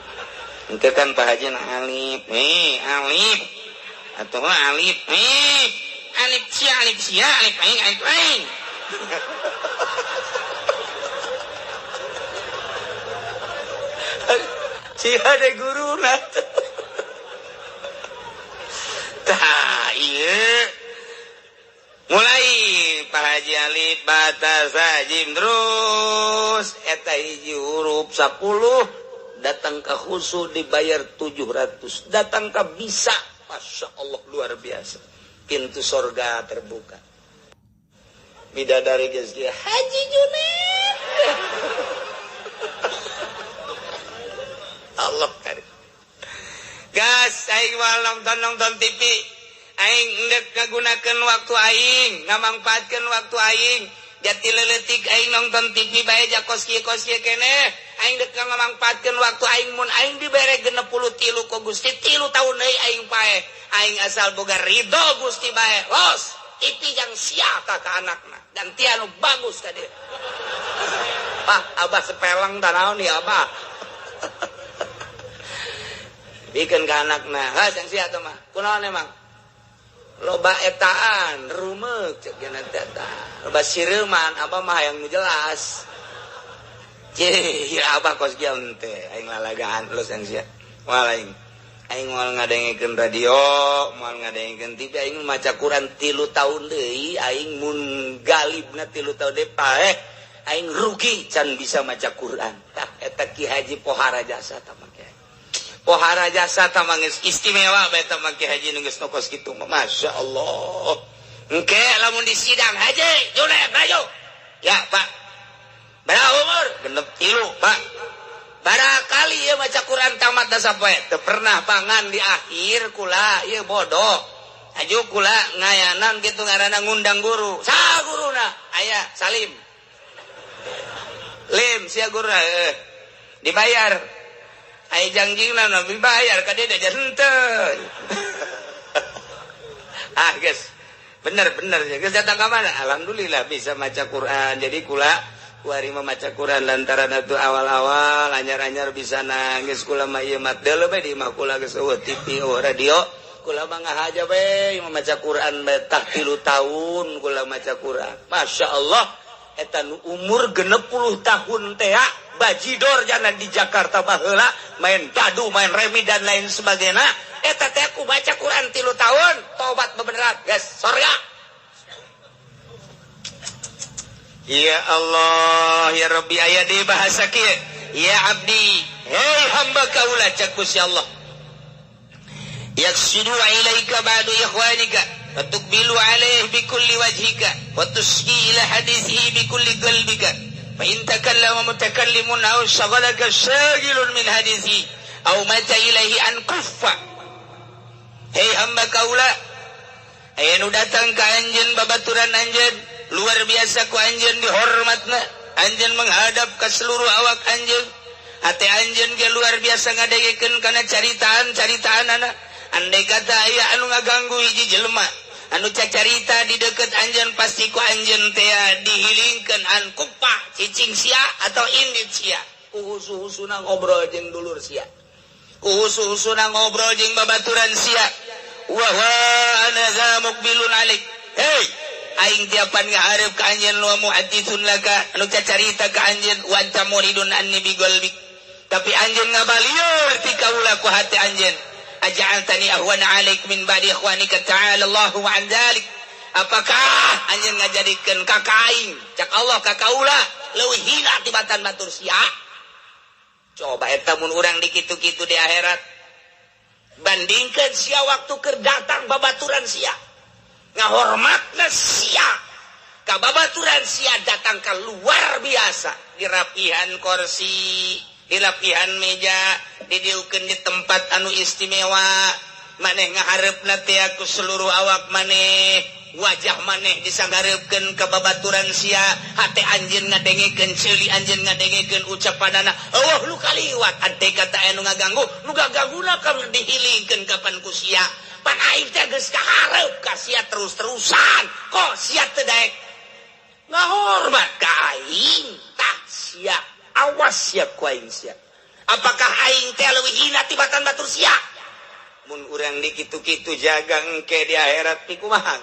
Engke kan Pak Haji na alif, alif atau alif, alif sia, alif aing, alif aing. Sia de guruna. Tah ieu. Mulai Pak Haji alif batas jim terus eta hiji huruf 10. Datang ke khusu dibayar 700, datang ke bisa, masya Allah luar biasa, pintu sorga terbuka. Bidadari geus kieu Haji Juned. Allah karim. Gas aing moal nonton TV, aing endek ngagunakeun waktu aing, ngamangpaatkeun waktu aing. Jati leuletik aing nonton TV bae jakos kieu kos kieu keneh. Aing dek ngamangpaatkeun waktu aing mun aing dibere 63 ku Gusti 3 tahun deui aing paeh. Aing asal boga ridho Gusti bae. Los, TV yang siapa ka anakna. Gantian nu bagus ka dieu. Pak, abah sepeleng tah naon ieu abah. Bikeun ka anakna. Ha, sang sia teh mah. Kunaon emang? Loba etaan, rumeuk cek geuna teh eta. Loba sireuman, abah mah hayang nu jelas. Cih, ya abah kos kieu teh, aing lalagaan los yang sia. Moal aing. Aing moal ngadengekeun radio, moal ngadengekeun TV, aing maca Quran 3 tahun deui, aing mun galibna 3 tahun deui paeh, aing rugi can bisa maca Quran. Tah eta Ki Haji pohara jasa tah mah. Pohara jasa tah mah geus istimewa bae tah mah Ki Haji nu geus kos kitu mah. Masya Allah. Engke lamun di sidang Haji Juned maju. Ya, Pak. Berapa umur? 63, Pak. Barakali ieu maca Quran tamat da sapoe. Teu pernah pangan di akhir kula ieu bodoh. Aju kula ngayanan kitu ngaranna ngundang guru. Saha guruna? Aya Salim. Lim sia guruna heuh. Dibayar. Ai jangjingna nu dibayar ka dieu da henteu. Ah geus. Bener geus datang ka mana? Alhamdulillah bisa maca Quran. Jadi kula kuari mah maca Quran lantaran atuh awal-awal anyar-anyar bisa nangis kula mah ieu mah deuleu bae di imah kula geus eueuh TV eueuh radio. Kula mah ngahaja we maca Quran betah 3 tahun kula maca Quran. Masya Allah eta nu umur 60 tahun teh bajidor jalan di Jakarta baheula main dadu, main remi dan lain sebagainya. Eta teh aku baca Quran 3 tahun, tobat bebeneran, guys, sorga. Ya Allah, ya Rabbi aya di bahasa kieu. Ya abdi, hei hamba kaula cak Gusti Allah. Yaksidu ilaika ba'du ikhwanika wa tuqbilu alaihi bi kulli wajhika wa tusqi ila hadithihi bi kulli qalbika fa in takallama mutakallimun aw shaghalaka shagilun min hadithihi aw mata ilaihi an kuffa. Hei hamba kaula, aya nu datang ka anjeun babaturan anjeun luar biasa ku anjeun dihormatna, anjeun menghadap ka seluruh awak anjeun, hate anjeun ge luar biasa ngadengekeun kana caritaan-caritaanana. Andai kata aya anu ngaganggu hiji jelema anu cacarita di deket anjeun pasti ku anjeun teh dihilingkeun an kupa cicing sia atau indit sia. Kuhusu-husuna ngobrol jeung dulur sia, kuhusu-husuna ngobrol jeung babaturan sia. Wa wa ana za muqbilun alik. Hei, aing tiapan ngahareup ka anjeun wa muhadditsun laka anu cacarita ka anjeun wa anta muridun anni bi qalbik. Tapi anjeun ngabalieur ti kaula ku hati anjeun. Aja'altani ahwana 'alaik min ba'di ikhwanika ta'ala Allahu an dzalik. Apakah anjeun ngajadikeun ka aing cak Allah ka kaula leuwih hina tibatan batur sia? Coba eta mun urang dikitu-kitu di akhirat. Bandingkeun sia waktu keur datang babaturan sia. Ngahormatna sia ka babaturan sia datang ka luar biasa, dirapihan kursi, dilapihan meja, didiukeun di tempat anu istimewa, maneh ngahareupna teh ku seluruh awak maneh, wajah maneh disanggareupkeun ka babaturan sia, hate anjeun ngadengekeun ceuli anjeun ngadengekeun ucapanana. Eueuh lu kaliwat ante kata anu ngaganggu, nu gagangguna ka dihilingkeun kapan ku sia. Pan aing teh geus kahareup ka sia terus-terusan, kok sia teu daek ngahormat ka aing? Tah sia, awas sia ku aing sia. Apakah aing teh leuwih hina tibatan batur sia? Mun urang dikitu-kitu jaga engke di akhirat pikumaha?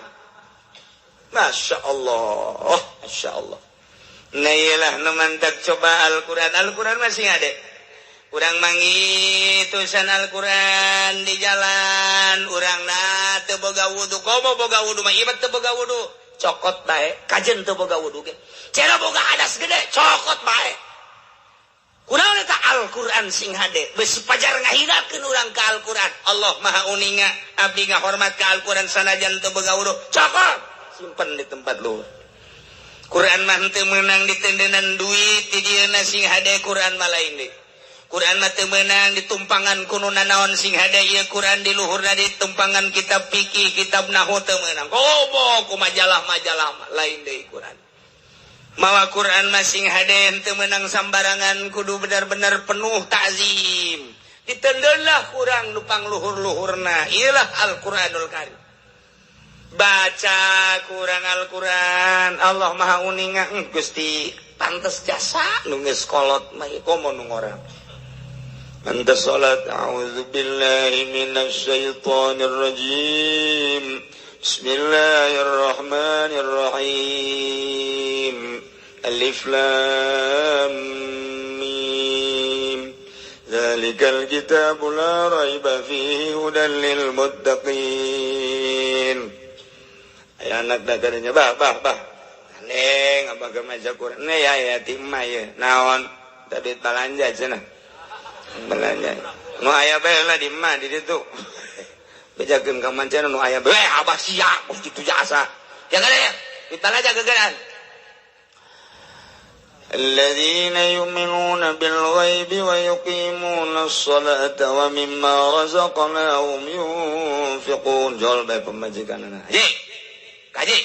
Masya Allah, Masya Allah. Nah iyalah nu mantak coba Al-Quran. Al-Quran masih ada. Urang manggih tulisan Al-Quran di jalan. Urang na teu boga wudu, komo boga wudu mah ieu teu boga wudu. Cokot bae, kajen teu boga wudu ge. Cera boga hadas gede, cokot bae. Kunaon eta Al-Quran sing hade, besi pajar ngahinakeun urang ka Al-Quran. Allah Maha Uninga, abdi ngahormat ka Al-Quran sanajan teu boga wudu. Cokot, simpen di tempat luhur. Quran mah teu meunang ditendenan duit di dieuna sing hade Quran mah lain deui. Quran mah teu meunang ditumpangan ku nu nanaon sing hade ieu Quran di luhurna ditumpangan kitab fikih, kitab nahwu teu meunang. Komo ku majalah-majalah lain deui Quran. Mawa Quran mah sing hade teu meunang sambarangan, kudu benar-benar penuh ta'zim. Ditendeunlah kurang nu pangluhur-luhurna. Ieulah Al-Qur'anul Karim. Baca kurang Al-Quran, Allah Maha Uninga, Gusti pantes jasa nu geus kolot mah komo nu ngorang. Pantes salat, a'udzubillahi minasyaitonir rajim. Bismillahirrahmanirrahim. Alif lam mim. Dzalikal kitabu la raiba fihi hudan lil muttaqin. Aya anak dagarnya bah bah bah. Neng abah ge maca Quran. Ne ya ya ti emak ye. Naon? Tadi balanja cenah. Belanja. Nu aya bae lah di emak di ditu. Bejakeun ka mancana nu aya bae abah sia kitu jasa. Ya gede ya. Dibalanja gegeran. Alladzina yu'minuna bil ghaibi wa yuqimuna as-salata wa mimma razaqnahum yunfiqun. Jol bae pamajikanana. Haji. Kaji.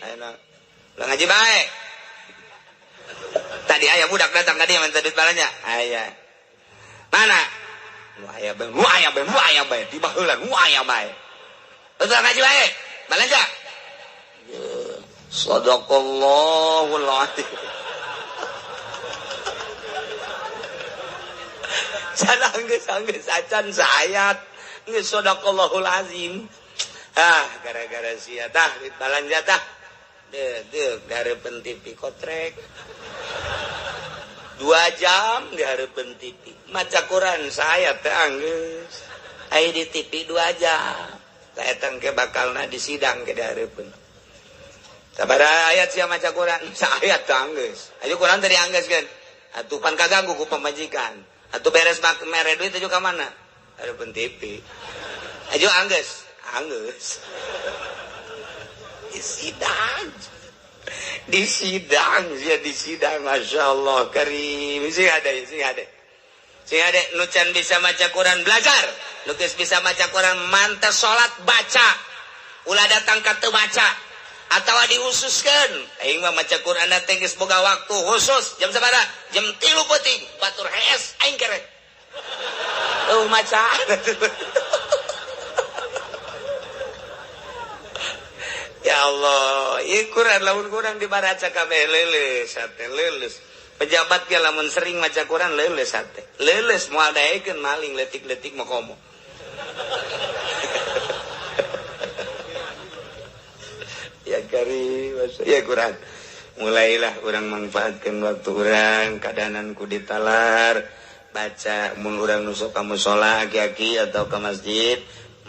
Ayeuna lah ngaji bae. Tadi aya budak datang ka dieu minta duit balanja. Aya. Mana? Nu aya bae, nu aya bae, nu aya bae, di baheula nu aya bae. Betul ngaji bae. Balanja. Sadaqallahul azim. Sana anggeus-anggeus acan saayat. Geus sadaqallahul azim. Ah, gara-gara sia tah balanja tah. Deuk dihareupeun TV kotrek. 2 jam dihareupeun TV. Maca Quran saya teh anggeus. Aya di TV 2 jam. Tah eta engke bakalna di sidang ke dihareupeun. Sabaraha ayat sia maca Quran? Saayat teh anggeus. Ayo Quran tadi anggeus kan. Atuh pan kaganggu ku pamajikan. Atuh beres mak mere duit atuh ka mana? Hareupeun TV. Ayo anggeus. Anggeus. Di sidang. Di sidang sia di sidang masyaallah karim. Sing ada sing ada. Sing ada nu can bisa maca Quran belajar. Nu geus bisa maca Quran mantes salat baca. Ulah datang ka teu baca. Atawa dihususkeun. Aing mah maca Quran teh geus boga waktu khusus jam sabaraha? Jam 3 peuting batur hees aing kerek. Eueuh maca. Ya Allah, ieu Quran lamun kurang dibaraca kabeh leuleus hate leuleus. Pejabat ge lamun sering maca Quran leuleus hate. Leuleus moal daekeun maling leutik-leutik mah komo. Ya karim, ya Quran. Mulailah urang manfaatkeun waktu urang, kadanan ku ditalar, baca mun urang nu sok ka musala aki-aki atau ka masjid.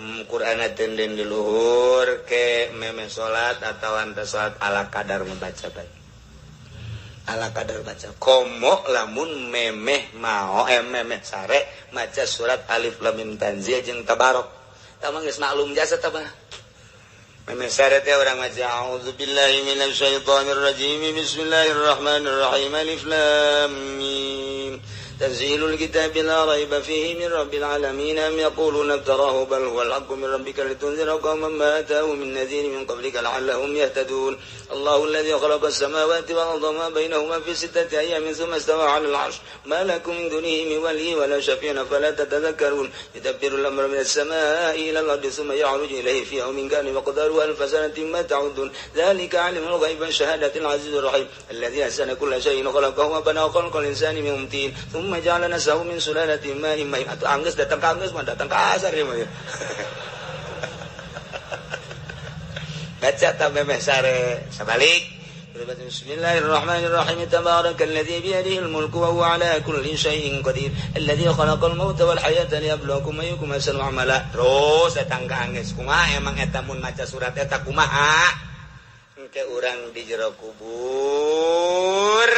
Quran tenden di luhur ke meme salat atau anta salat ala kadar membaca baik. Ala kadar baca. Komo lamun memeh mao memeh sare maca surat Alif Lam Mim Tanzil jeung Tabarok. Tah mah geus maklum jasa tah mah. Memeh sare teh urang maca auzubillahi minasyaitonir rajim bismillahirrahmanirrahim alif lam mim تنزيل الكتاب لا ريب فيه من رب العالمين أم يقولون افتراه بل هو الحق من ربك لتنذر قوما ما أتاهم من نذير من قبلك لعلهم يهتدون الله الذي خلق السماوات والأرض وما بينهما في 6 أيام ثم استوى على العرش ما لكم من دونه من ولي ولا شفيع فلا تتذكرون يدبر الأمر من السماء إلى الأرض ثم يعرج إليه في يوم كان مقداره 1000 سنة ما تعدون ذلك عالم الغيب والشهادة العزيز الرحيم الذي أحسن كل شيء خلقه وبنى خلق الإنسان من طين ثم ja'ala nasahu min sulalatin ma'in mahin. Atau anggeus datang ka anggeus mah datang ka asar ieu mah. Baca ta memeh sare sabalik. Bismillahirrahmanirrahim. Tabarakalladzi biyadihi al-mulku wa huwa ala kulli syai'in qadir. Alladzi khalaqal mauta wal hayata liyabluwakum ayyukum ahsanu amala. Terus datang ka anggeus. Kumaha emang eta mun maca surat eta kumaha? Engke urang di jero kubur.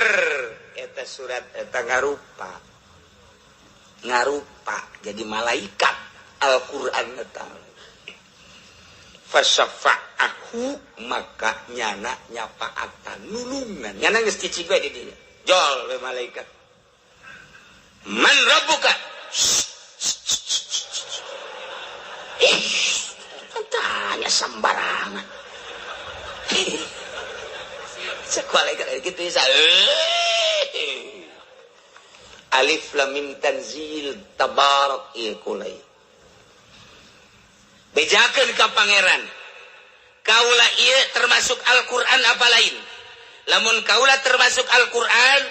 Eta surat eta ngarupa. Ngarupa jadi malaikat Al-Qur'an eta. Fasyafa'ahu maka nyana nyapaatan nulungan. Nyana geus cicing we di dinya. Jol we malaikat. Man rabbuka? Ih, tanya sembarangan. Cek malaikat kitu bisa. Alif Lam Mim Tanzil Tabarak ieu kulai. Bejakeun ka pangeran. Kaula ieu termasuk Al-Qur'an apa lain? Lamun kaula termasuk Al-Qur'an,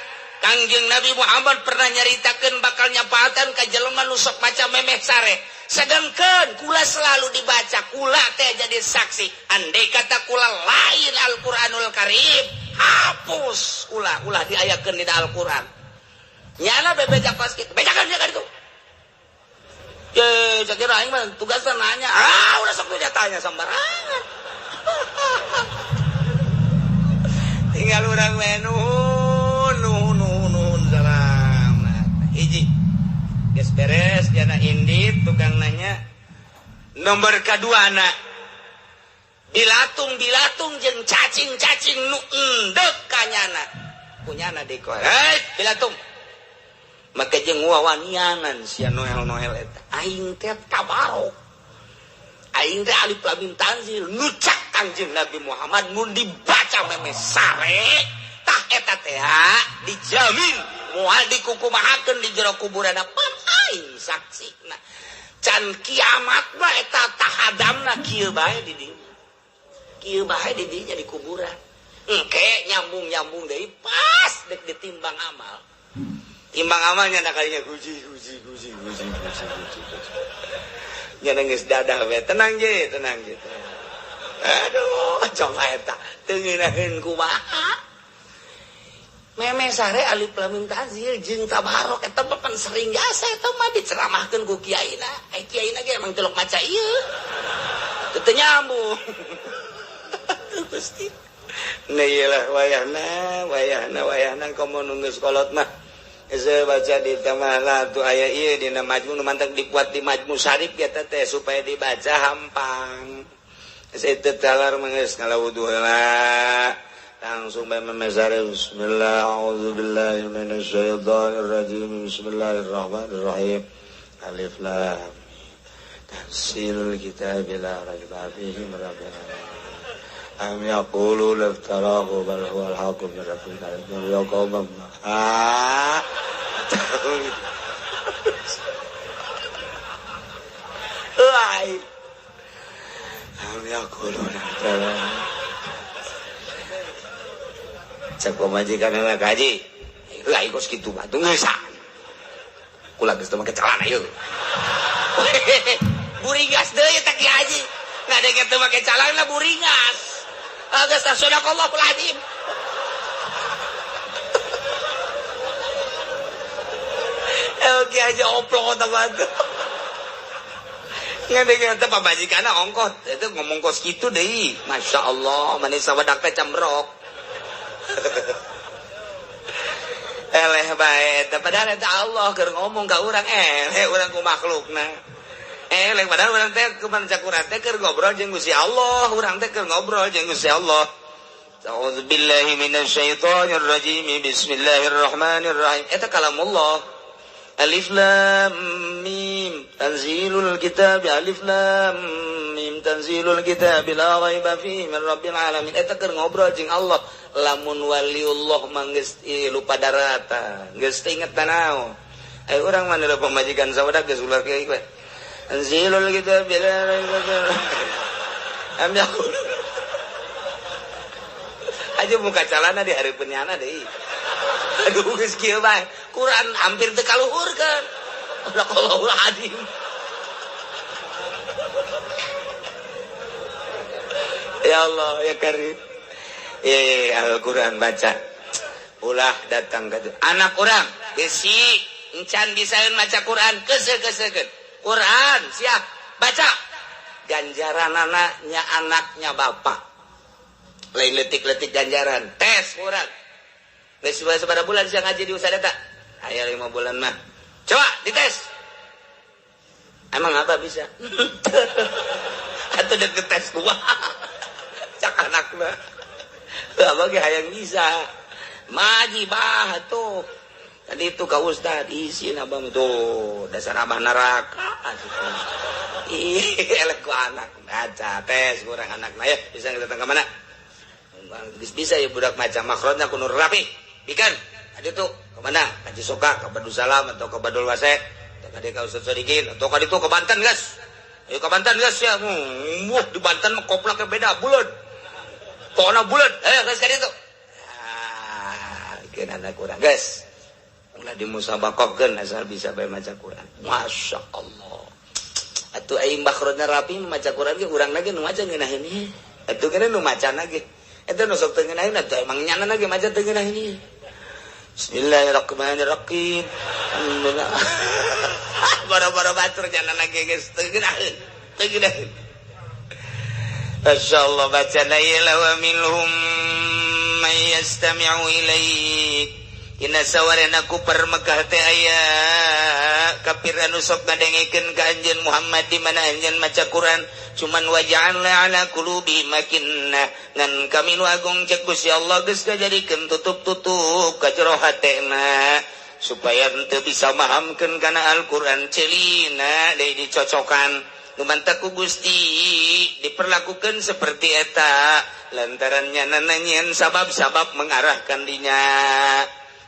Kangjeng Nabi Muhammad pernah nyaritakeun bakal nyapaatan ka jelema nu sok maca memeh sare. Sedangkan kula selalu dibaca, kula teh jadi saksi. Andai kata kula lain Al-Qur'anul Karim, hapus kula, ulah diayakeun dina Al-Qur'an. Nyana bebeja kos kitu, bejakeun sia ka ditu. Ye, sakira aing mah tugasna nanya. Ah, ulah sok nu tanya sembarangan. Tinggal urang we nuhun nuhun nuhun salamat. Hiji. Geus beres jana indit tukang nanya. Nomor kadua na. Bilatung-bilatung jeung cacing-cacing nu endek ka nyana. Kunyana dikoe. Hei, bilatung. Maka jeung wawanianan sia Noel-Noel eta. Aing teh tabarok. Aing teh alif lam mim tanzil nu cak Kangjeng Nabi Muhammad mun dibaca memeh sare tah eta teh dijamin moal dikukumahakeun di jero kuburan pan aing saksina. Can kiamat mah eta tahadamna kieu bae di dinya. Kieu bae di dinya di kuburan. Engke nyambung-nyambung deui pas dek ditimbang amal. Timbang amalnya nak kalinya guji guji guji guji guji guji. Nya geus dadah we. Tenang je, tenang je. Aduh, coba eta teu ngeunaheun kumaha. Meme sare alif lam mim tanzil jeung tabarok eta mah pan sering jasa eta mah diceramahkeun ku kiaina. Ai kiaina ge emang telok maca ieu. Teu nyambung. Gusti. Nah iyalah wayahna, wayahna, wayahna komo nu geus kolot mah. Geus baca di tamah tuh aya ieu dina majmu nu mantak dibuat di majmu syarif eta teh supaya dibaca hampang. Geus talar mah geus ngala wudu heula. Langsung bae memesare bismillah a'udzubillahi minasyaitonirrajim bismillahirrahmanirrahim alif lam tanzilul kitabi la raiba fihi min rabbil alamin am yaqulu laftarahu bal huwal haqqu min rabbika ya qawm ah ai am yaqulu laftarahu cek pamajikan anak haji lah kos kitu mah teu geus kula geus teu make celana ieu buringas deui teh ki haji ngadenge teu make celana buringas geus sadaqallahul azim ki haji oplok otak batu ngadenge teh pamajikanna ongkot itu ngomong kos kitu deui masyaallah manis sawadak teh camrok eleh bae eta padahal eta Allah keur ngomong ka urang eleh urang ku makhlukna eleh padahal urang teh kumaha cak urang teh keur ngobrol jeung Gusti Allah urang teh keur ngobrol jeung Gusti Allah. A'udzubillahi minasyaitonir rajim bismillahirrahmanirrahim eta kalamullah alif lam mim tanzilul kitab alif lam mim tanzilul kitab la raiba fihi min rabbil alamin eta keur ngobrol jeung Allah. Lamun waliullah mah geus lupa darata geus teu inget tanaon ai urang mah nu pamajikan sawadak geus ulah kieu we anzilul kitab la raiba fihi am yaqulu aja muka calana di hareupeun nyana deui aduh geus kieu bae Quran hampir teu kaluhurkeun Sadaqallahul azim. Ya Allah ya Karim. Al-Quran baca ulah datang ke anak orang besi encan bisaeun maca Quran keuseukeun Quran siap baca ganjaran anaknya anaknya bapak lain letik-letik ganjaran tes Quran geus sabaraha bulan sia ngaji di usada tak aya 5 bulan mah coba dites emang apa bisa atau dek tes gua cak anak mah abah ge hayang bisa maji bah tuh tadi itu ka ustad isin abah tuh dasar abah neraka ih elek ku anak baca tes kurang anak nah ya bisa datang ke mana bisa ya budak maca makhrajna kudu rapi bikan adi tuh ke mana ka Cisoka ka Badussalam atau ke Badul Wase atau ka ka Ustad Sodikin atau ka ditu ke Banten guys ayo ke Banten guys ya wuh di Banten mah koplaknya beda bulat pokoknya bulat guys ka ditu ah keun anak urang guys ulah dimusabakohkeun asal bisa bae maca Quran Masya Allah atuh aing makhrajna rapi maca Quran ge urang lagi nu maca ngeunaheun ieu atuh kana nu macana ge eta nu sok teu ngeunaheun atuh emang nyana ge maca teu ngeunaheun ieu Bismillahirrahmanirrahim. Alhamdulillah. Bara-bara batur nyana ge geus teu ngeunaheun teu ngeunaheun Masyaallah baca la wa minhum may yastami'u ilaik dina sawarena ku Mekah teh aya kafir anu sok ngadengekeun ka anjeun Muhammad di mana anjeun maca Quran cuman waja'alna ala qulubi makinna ngan kami nu agung cek Gusti Allah geus kajadikeun tutup-tutup ka jero hatena supaya henteu bisa mahamkeun kana Al-Qur'an celina deui dicocokan nu mantak ku Gusti diperlakukan seperti eta lantaran nyana nyanyian sabab-sabab mengarahkan dinya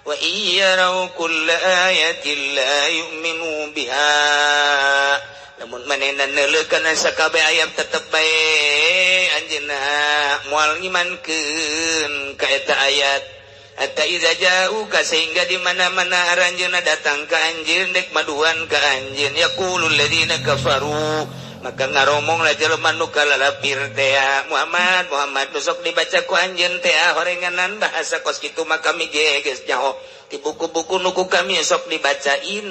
wa iyyarau kulla ayatin la yu'minu biha lamun manehna neuleukeun sakabeh ayat tetep bae anjeunna moal ngimankeun ka eta ayat hatta iza ja'uka sehingga di mana-mana aranjeunna datang ka anjeun dek maduan ka anjeun yaqulul ladzina kafaru Maka ngaromong lah jelema nu kalalapir teh, "Muhammad, Muhammad, nu sok dibaca ku anjeun teh horenganan bahasa kos kitu mah kami ge geus nyaho di buku-buku nu ku kami sok dibaca. In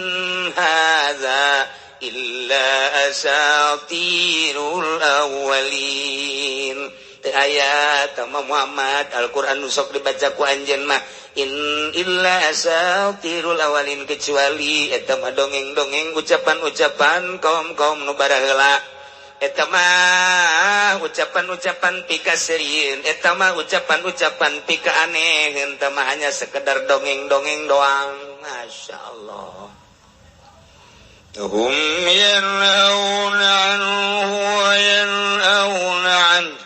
hadza illa asatirul awwalin." Teu aya tama Muhammad, Al-Qur'an nu sok dibaca ku anjeun mah in illa asatirul awalin, kecuali eta mah dongeng-dongeng, ucapan-ucapan kaum-kaum nu baraheula. Eta mah ucapan-ucapan pika serieun, eta mah ucapan-ucapan pika aneh, eta mah hanya sekedar dongeng-dongeng doang. Masya Allah. Hum yanhauna anhu wa yanhauna anhu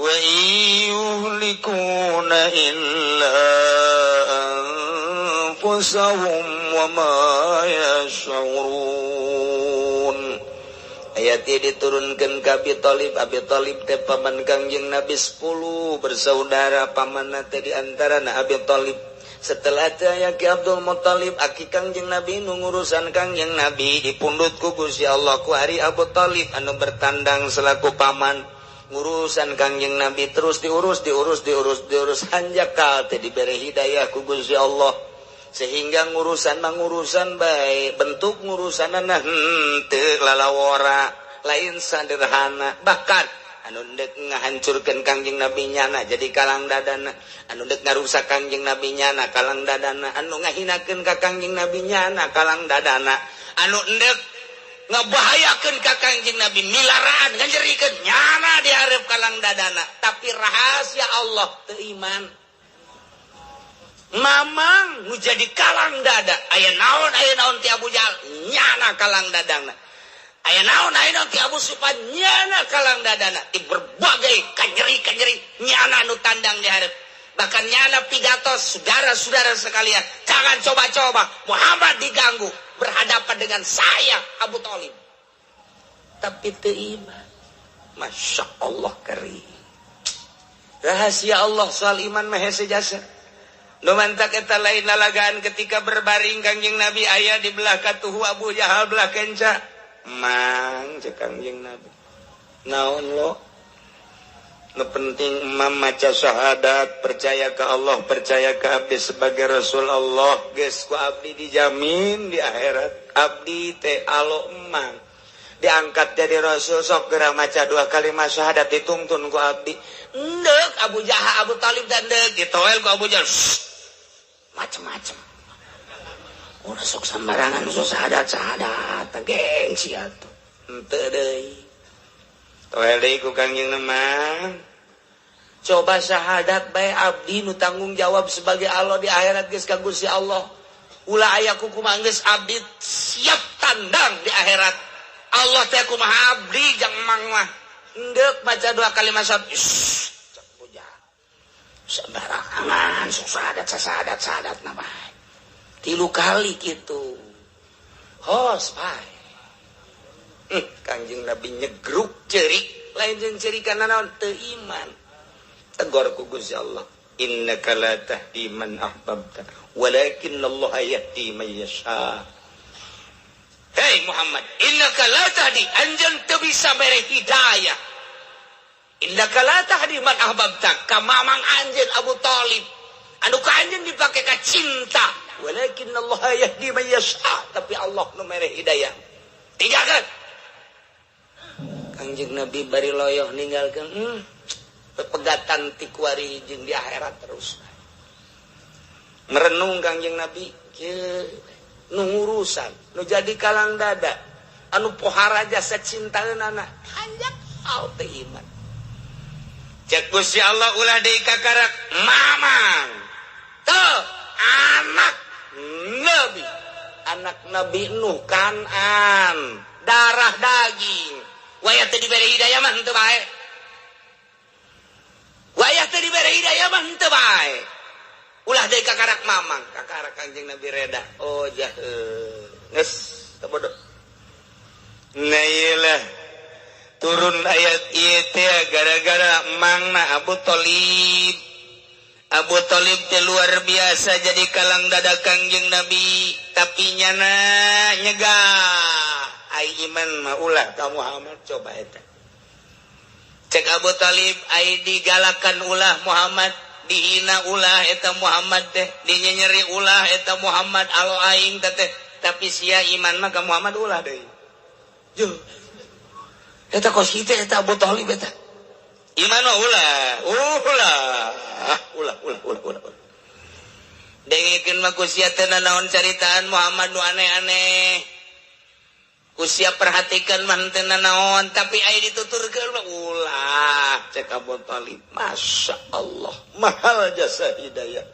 wa yuhlikuna illa anfusahum wa ma yash'urun. Ayat ini diturunkan ke Abi Thalib. Abi Thalib teh paman Kangjeng Nabi, 10 bersaudara, paman teh di antara. Nah, Abi Thalib setelah teh Ki Abdul Muthalib, aki Kangjeng Nabi, nu ngurusan Kangjeng Nabi, dipundut ku Gusti Allah ku ari Abu Thalib anu bertandang selaku paman ngurusan Kangjeng Nabi. Terus diurus, diurus, diurus, diurus, hanjakal teh diberi hidayah ku Gusti Allah sehingga ngurusan mangurusan baik bentuk ngurusan henteu lalawora, lain sederhana. Bahkan anu dek ngahancurkeun Kangjeng Nabi nyana jadi kalang dadana, anu dek ngarusak Kangjeng Nabi nyana kalang dadana, anu ngahinakeun ka Kangjeng Nabi nyana kalang dadana, anu endek ngebahayakeun ka Kangjeng Nabi milaraan nganyerikeun nyana dihareup kalang dadana. Tapi rahasia Allah, teu iman. Mamang nu jadi kalang dada, aya naon, aya naon ti Abu Jahal nyana kalang dadana, aya naon, aya naon ti Abu Sufyan nyana kalang dadana, di berbagai kanyeri-kanyeri nyana nu tandang dihareup. Bahkan nyana pidato, "Saudara-saudara sekalian, jangan coba-coba Muhammad diganggu, berhadapan dengan saya Abu Thalib." Tapi teu iman. Masya Allah, keri rahasia Allah soal iman mah hese jasa. Nu mantak eta lain lalagaan ketika berbaring Kangjeng Nabi, aya di belah katuhu Abu Jahal, belah kenca. "Mang," cek Kangjeng Nabi, "naon lo? Nu penting emam maca syahadat, percaya ke Allah, percaya ke abdi sebagai Rasul Allah, geus ku abdi dijamin di akhirat. Abdi teh alo emang diangkat jadi Rasul. Sok geura maca dua kalimat syahadat, dituntun ku abdi." Ndek Abu Jahal, Abu Talib dan ndek ditoel ku Abu Jahal, "Macem-macem udah, sok sembarangan, sok syahadat syahadat, gengsi atuh." Henteu deui, toel deui ku Kangjeng, "Mah, coba syahadat bae, abdi nu tanggung jawab sebagai Allah di akhirat geus ka Gusti Allah. Ulah aya kumaha geus, abdi siap tandang di akhirat. Allah teh kumaha abdi jang mang mah." Endek baca dua kalimat syahadat, "Sembarangan sok syahadat syahadat syahadat." Nama tilu kali gitu, hos bae. Kangjeng Nabi nyegruk cerik, lain jeung cerik karena naon? Teu iman. Tegor ku Gusti Allah, "Innaka la tahdi man ahbabta walakin Allah yahdi man yasha." Hei Muhammad, innaka la tahdi, anjeun teu bisa mere hidayah. Innaka la tahdi man ahbabta, ka mamang anjeun Abu Thalib anu ka anjeun dipake ka cinta. Walakin Allah yahdi man yasha, tapi Allah nu mere hidayah. Tinggalkan. Kangjeng Nabi bari loyoh ninggalkeun, pepegatan ti kuari jeung di akhirat terus. Merenung Kangjeng Nabi, kieu nu ngurusan, nu jadi kalang dada, anu pohara jasa cintaeunana, hanjak teu iman. Cek Gusti Allah, ulah deui kakarak mamang. Tuh, anak Nabi, anak Nabi Nuh Kanan, darah daging. Wayah teu dibere hidayah mah henteu bae. Wayah teu dibere hidayah mah henteu bae. Ulah deui kakarak mamang, kakarak Kangjeng Nabi reda. Oh jahe. Geus, teu bodoh. Nah, iyalah turun ayat ieu teh gara-gara mangna Abu Thalib. Abu Thalib teh luar biasa jadi kalang dada Kangjeng Nabi, tapi nyana nyegah. ai iman mah ulah ka Muhammad coba eta. Cek Abu Thalib ai digalakan ulah Muhammad, dihina ulah eta Muhammad teh, dinyenyeri ulah eta Muhammad alo aing teh, tapi sia iman mah ka Muhammad ulah deui. Juh. Eta kos kitu eta Abu Thalib eta. Iman mah ulah, ulah, ulah, ulah, ulah, ulah. Dengekeun mah ku sia teh nanaon caritaan Muhammad nu aneh-aneh. Ku sia perhatikan mah teu nanaon, tapi aya dituturkeun mah ulah. Cek Abu Thalib, Masya Allah, mahal jasa hidayah.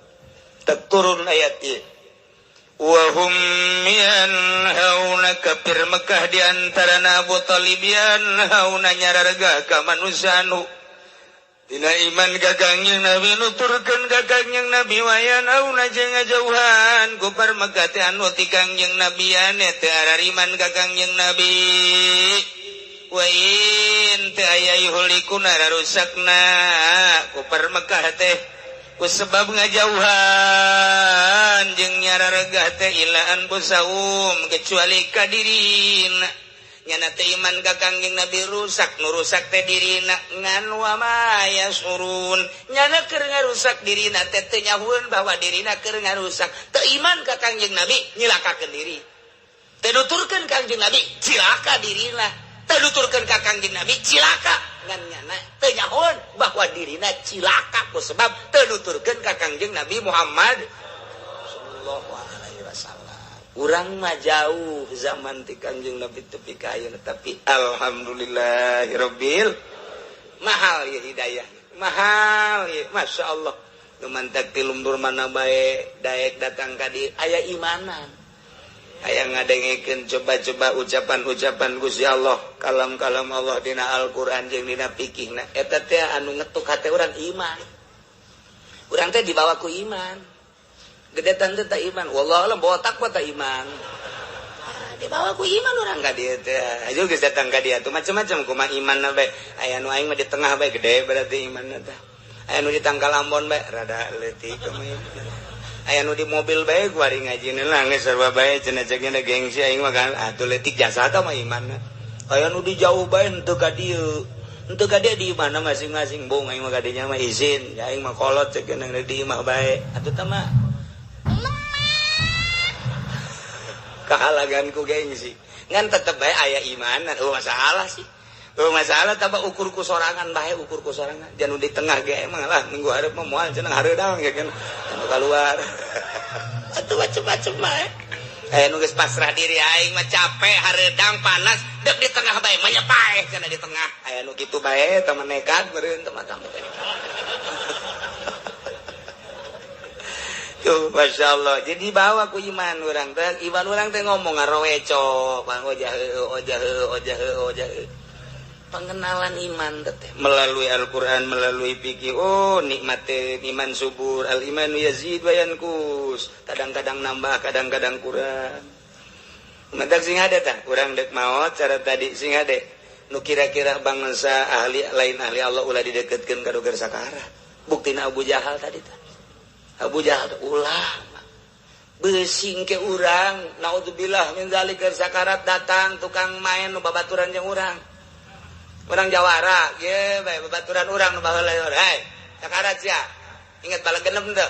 Turun ayat ieu. Wa hum yanhauna kafir Mekah di antara Abu Thalib yanhauna nyarargah ka manusia anu dina iman ka Kangjeng Nabi nuturkeun ka Kangjeng Nabi wayan auna jeung ngajauhan kufar Mekah teh anu ti Kangjeng Nabi ane teu arariman ka Kangjeng Nabi wa in teu aya yuhlikuna rarusakna kufar Mekah teh ku sebab ngajauhan jeung nyararegah teh illa anfusahum kecuali ka dirina. Nyana teh iman ka Kangjeng Nabi rusak, nu rusak teh dirina ngan wa ma yasurun. Nyana keur ngarusak dirina teh teu nyahueun bahwa dirina keur ngarusak. Teu iman ka Kangjeng Nabi nyilakakeun diri. Teu nuturkeun Kangjeng Nabi cilaka dirina. Teu nuturkeun ka Kangjeng Nabi cilaka ngan nyana teu nyahueun bahwa dirina cilaka ku sebab teu nuturkeun ka Kangjeng Nabi Muhammad sallallahu alaihi wasallam. Urang mah jauh zaman ti Kangjeng Nabi tepi ka ayeuna, tapi alhamdulillahirabbil mahal ya hidayah. Mahal ya, Masya Allah. Nu mantak ti lembur mana bae daek datang ka dieu aya imanan. Aya ngadengekeun coba-coba ucapan-ucapan Gusti Allah, kalam-kalam Allah dina Al-Qur'an jeung dina fikihna. Eta teh anu ngetuk hate urang iman. Urang teh dibawa ku iman. Gedetan teh tak iman, wallahu alam botak mah tak iman. Dibawa ku iman urang ka dieu teh. Aju geus datang ka dieu tuh macam-macam kumaha imanna bae. Aya nu aing mah di tengah bae gede berarti imanna teh. Aya nu di tangkal ambon bae rada leutik kumaha iman. Aya nu di mobil bae kuari ngajina nangis sarua bae cenah cekna gengsi aing mah kan atuh leutik jasa tah mah imanna. Aya nu di jauh bae henteu ka dieu. Henteu ka dieu di imahna masing-masing bung aing mah ka dinya mah izin, aing mah kolot cekna di imah bae. Atuh tah mah kahalaganku gengsi ngan tetep bae aya imanan. Oh masalah sih, oh masalah tambah ukur ku sorangan bae, ukur ku sorangan jangan di tengah ge emang lah minggu hareup mah moal cenah hareudang ya kan anu kaluar atuh macem-macem bae. Aya nu geus pasrah diri aing mah capek hareudang panas dek di tengah bae mah nyepaeh cenah di tengah. Aya nu kitu bae teh nekat meureun teman-teman. Tuh, Masya Allah. Jadi bawa ku iman orang teh, iman orang teh ngomong ngaroweco, bang ojah ojah ojah ojah. Pengenalan iman teh melalui Al-Qur'an, melalui fikih. Oh, nikmat iman subur, al imanu yazid wa yanqus. Kadang-kadang nambah, kadang-kadang kurang. Mentak sing hade tah, urang deuk maot cara tadi sing hade. Nu kira-kira bangsa ahli lain ahli Allah ulah dideketkeun ka doger sakarat. Buktina Abu Jahal tadi tah. Abu Jahal ulah besing ke urang naudzubillah min zalik sakarat datang tukang main nu babaturan jeung urang. Urang jawara ye bae babaturan urang nu baheula hei sakarat sia. Ingat balak genep teu?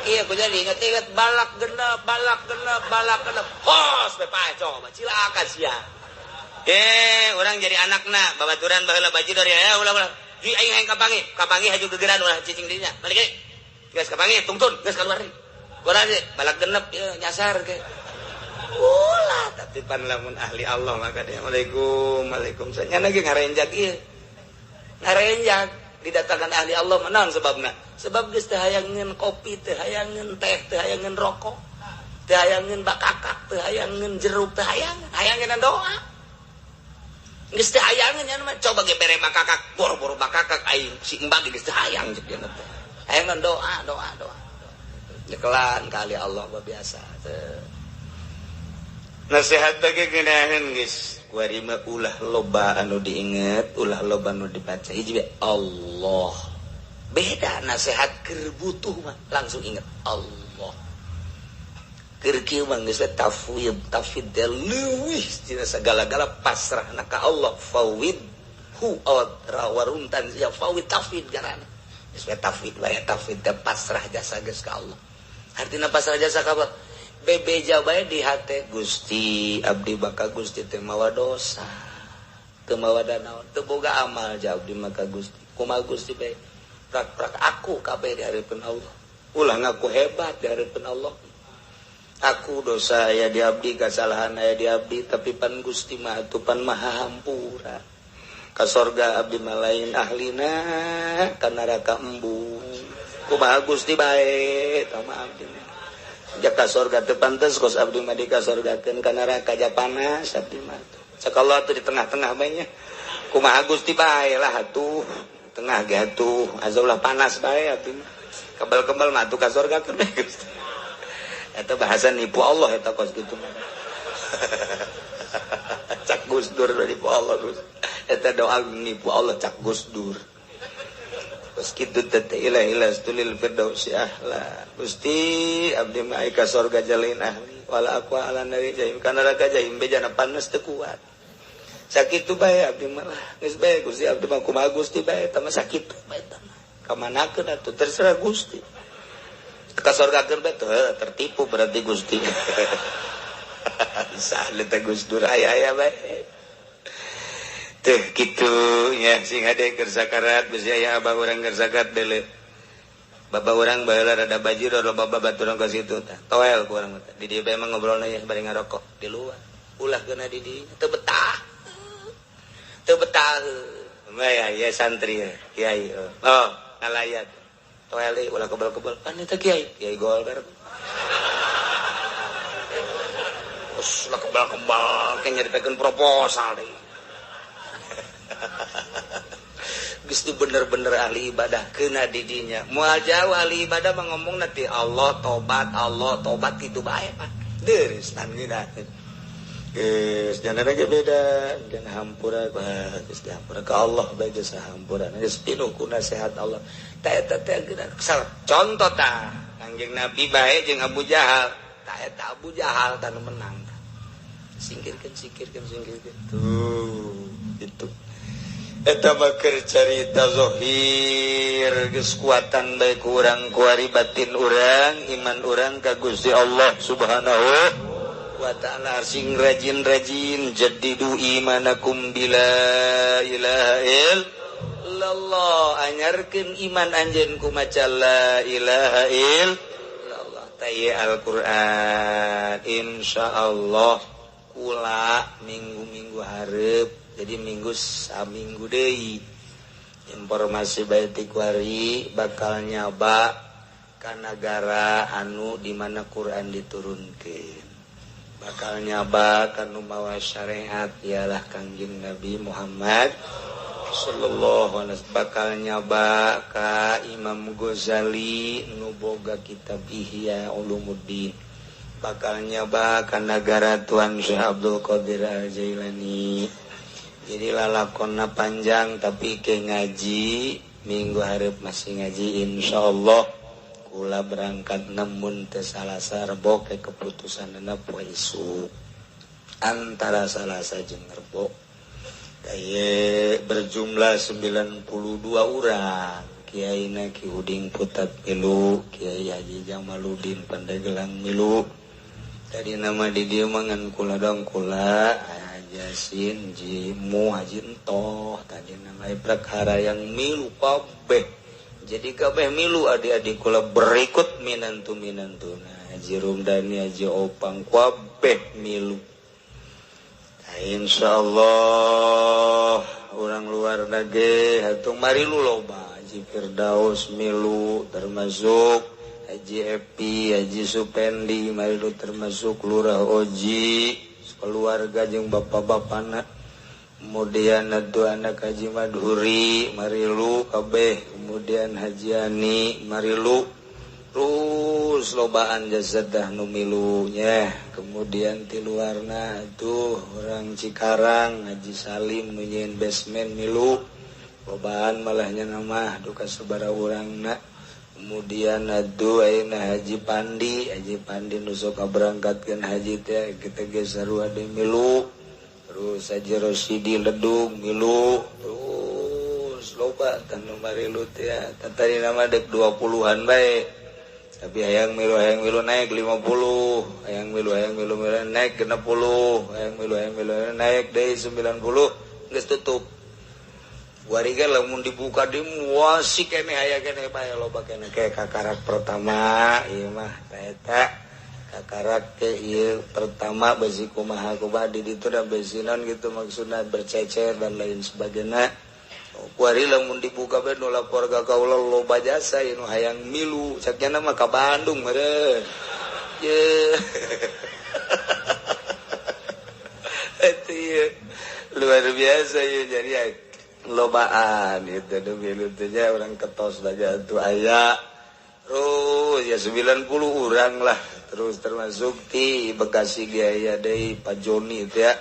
Kieu ku jadi inget-inget balak genep, balak genep, balak genep. Hos bae coba cilaka sia. Urang jadi anakna babaturan baheula bajidor ya ulah-ulah. Di aing hayang kapangi, kapangi haju gegeran ulah cicing dirinya. Balik deui. Geus kapangi tungtun, geus kaluar deui. Urang balak genep ieu nyasar ke. Ulah tapi pan lamun ahli Allah maka dia Waalaikum, waalaikumsalam. Nya ge ngarenjak ieu. Ngarenjak didatangkan ahli Allah menang sebabna. Sebab geus teu hayangeun kopi, teu hayangeun teh, teu hayangeun rokok, teu hayangeun bakakak, teu hayangeun jeruk, teu hayangeun, hayangeun doa. Geus teu hayangeun nya mah coba ge bere bakakak, boro-boro bakakak aing si embag geus teu hayang ceuk dia teh. Hayangeun doa, doa, doa. Nyekelan kali Allah mah biasa. Nasihat bagi geunaheun geus kuari mah ulah loba anu diinget, ulah loba anu dibaca. Hiji bae Allah. Beda nasihat keur butuh mah langsung inget Allah. Keur kieu mah geus tafwid, tafwid teh leuwih tina sagala-gala pasrahna ka Allah. Fawid hu rawaruntan ya fawid tafwid garana. Geus we tafwid bae, tafwid teh pasrah jasa geus ka Allah. Artina pasrah jasa ka Allah. Bebeja bae di hate Gusti abdi bakal Gusti teh mawa dosa. Teu mawa danaon, teu boga amal ja abdi maka Gusti. Kumaha Gusti bae? Prak-prak aku kabeh di hareupeun Allah. Ulah ngaku hebat di hareupeun Allah. Aku dosa aya di abdi, kesalahan aya di abdi, tapi pan Gusti mah atuh pan maha hampura. Ka sorga abdi mah lain ahlina, ka neraka embung. Kumaha Gusti bae tah mah abdi mah. Ja ka sorga teu pantes kos abdi mah dikasorgakeun, ka neraka ja panas abdi mah atuh. Cek Allah atuh di tengah-tengah bae nya. Kumaha Gusti bae lah atuh, tengah ge atuh, azaulah panas bae abdi mah. Kebal-kebal mah atuh ka sorgakeun bae Gusti. Eta bahasa nipu Allah eta kos kitu mah. Cak Gus Dur nipu Allah Gus. Eta doa nipu Allah cak Gus Dur. Kos kitu teh ilahi lastulil firdausi ahla. Gusti abdi mah ka sorga jalain ahli wala aqwa ala nari jahim kana neraka jahim bejana panas teu kuat. Sakitu bae abdi mah lah. Geus bae Gusti abdi mah kumaha Gusti bae eta mah sakitu bae eta mah. Kamanakeun atuh terserah Gusti. Ka sorga keun bae tertipu berarti Gusti. Sah teh Gus Dur aya-aya bae. Teh kitu nya sing hade keur sakarat bisi aya abah urang keur sakarat deuleu. Bapak urang baheula rada bajir loba babaturan ka situ tah. Toel ku urang teh. Di dieu bae mah ngobrolna ya bari ngarokok di luar. Ulah keuna di dieu teu betah. Teu betah. Mah ya santri ya kiai. Oh, ngalayat. Toel ulah kebal-kebal. Pan eta kiai, kiai Golkar. Terus ulah kebal-kebal kayak nyaritakeun proposal deui. Geus teu bener-bener ahli ibadah keuna di dinya. Moal jauh ahli ibadah mah ngomongna ti Allah tobat kitu bae pan. Deus tan geuna. Geus jangan ge beda, jangan hampura geus dihampura ka Allah bae geus hampura. Geus pinuh ku nasihat Allah. Ta eta teh geuna contoh tah Kangjeng Nabi bae jeung Abu Jahal. Ta eta Abu Jahal tah nu menang. Singkirkeun singkirkeun singkirkeun. Tuh itu. Eta mah keur carita zahir geus kuatan bae ku urang kuari batin urang, iman urang ka Gusti Allah Subhanahu wa ta'ala. Sing rajin-rajin jaddidu imanakum bila ilaha illallah, anyarkeun iman anjeun ku maca la ilaha illallah. Ta Al-Qur'an insyaallah kula minggu-minggu hareup, jadi minggu saminggu deui informasi bae ti kuari bakal nyaba ka nagara anu di mana Quran diturunkeun. Bakal nyaba kanu mawa syariat ialah Kangjeng Nabi Muhammad sallallahu alaihi wasallam. Bakal nyaba ka Imam Ghazali nu boga kitab Ihya Ulumuddin. Bakal nyaba ka nagara Tuan Syekh Abdul Qadir Al-Jailani. Jadi lalakonna panjang tapi ke ngaji minggu hareup masih ngaji insyaallah. Kula berangkat namun teu Salasa Rebo ke keputusanna poe isuk. Antara Salasa jeung Rebo kaye berjumlah 92 orang. Kiaina Ki Uding Putat milu, Kiai Haji Jamaludin Pandeglang milu. Tadi nama di dieu mah ngan kula dong kula Haji Jimu Haji Entoh tadi nama perkara yang milu kabeh. Jadi kabeh milu adik-adik kula berikut minantu minantuna Haji Rumdani Haji Opang kabeh milu. Nah, insyaallah orang luar nage atuh marilu loba Haji Firdaus milu termasuk Haji Epi Haji Supendi marilu termasuk Lurah Oji keluarga jeung bapak-bapana. Kemudian atuh anak Haji Madhuri marilu kabeh, kemudian Haji Ani marilu, terus lobaan jazadah nu milunya. Kemudian ti luarna atuh orang Cikarang Haji Salim nu nyieun basement milu, lobaan malahnya nama duka sabaraha urangna. Kemudian aduh ayeuna Haji Pandi, Haji Pandi nu sok kaberangkatkeun haji teh kita ge sarua deui milu. Terus Haji Rosidi Ledung milu. Terus loba tah nu marilu teh tadi nama dek 20-an bae. Tapi hayang milu naik 50, hayang milu naik 60, hayang milu naik deui 90, geus tutup. Wariga lamun dibuka di muasi keneh aya keneh bae loba keneh kayak kakarak pertama ieu mah eta kakarak ke ieu pertama besi kumaha kumaha di ditu da besi naon gitu maksudna bercecer dan lain sebagainya. Kuari lamun dibuka bae nu lapor ka kaula loba jasa ieu nu hayang milu caknya mah ka Bandung meureun. Ye. Eta ieu luar biasa ieu jadi lobaan itu milu teh orang ketos saja tuh aya. Terus ya 90 orang lah. Terus termasuk ti Bekasi ge aya deui Pak Joni teh ya.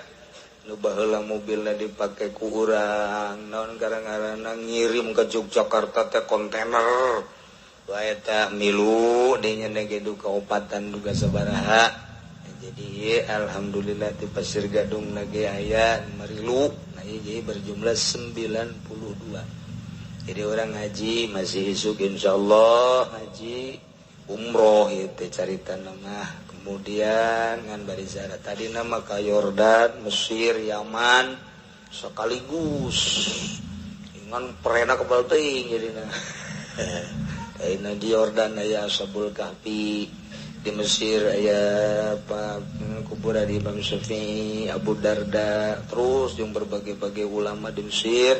Nu baheula mobilna dipake ku urang naon karang-karangna ngirim ke Yogyakarta teh kontainer. Wae eta milu deui nya ge duka opatan duka sabaraha. Jadi alhamdulillah ti Pasir Gadung ge aya marilu. Jadi berjumlah 92. Jadi orang haji masih isuk insyaallah haji umroh itu carita nama. Kemudian ngan bari ziarah tadi nama ke Yordan, Mesir, Yaman sekaligus. Ngan perena kebal teuing jadina. Ayeuna di Yordan aya Ashabul Kahfi, di Mesir aya apa kuburan Imam Syafi'i, Abu Darda, terus yang berbagai-bagai ulama di Mesir.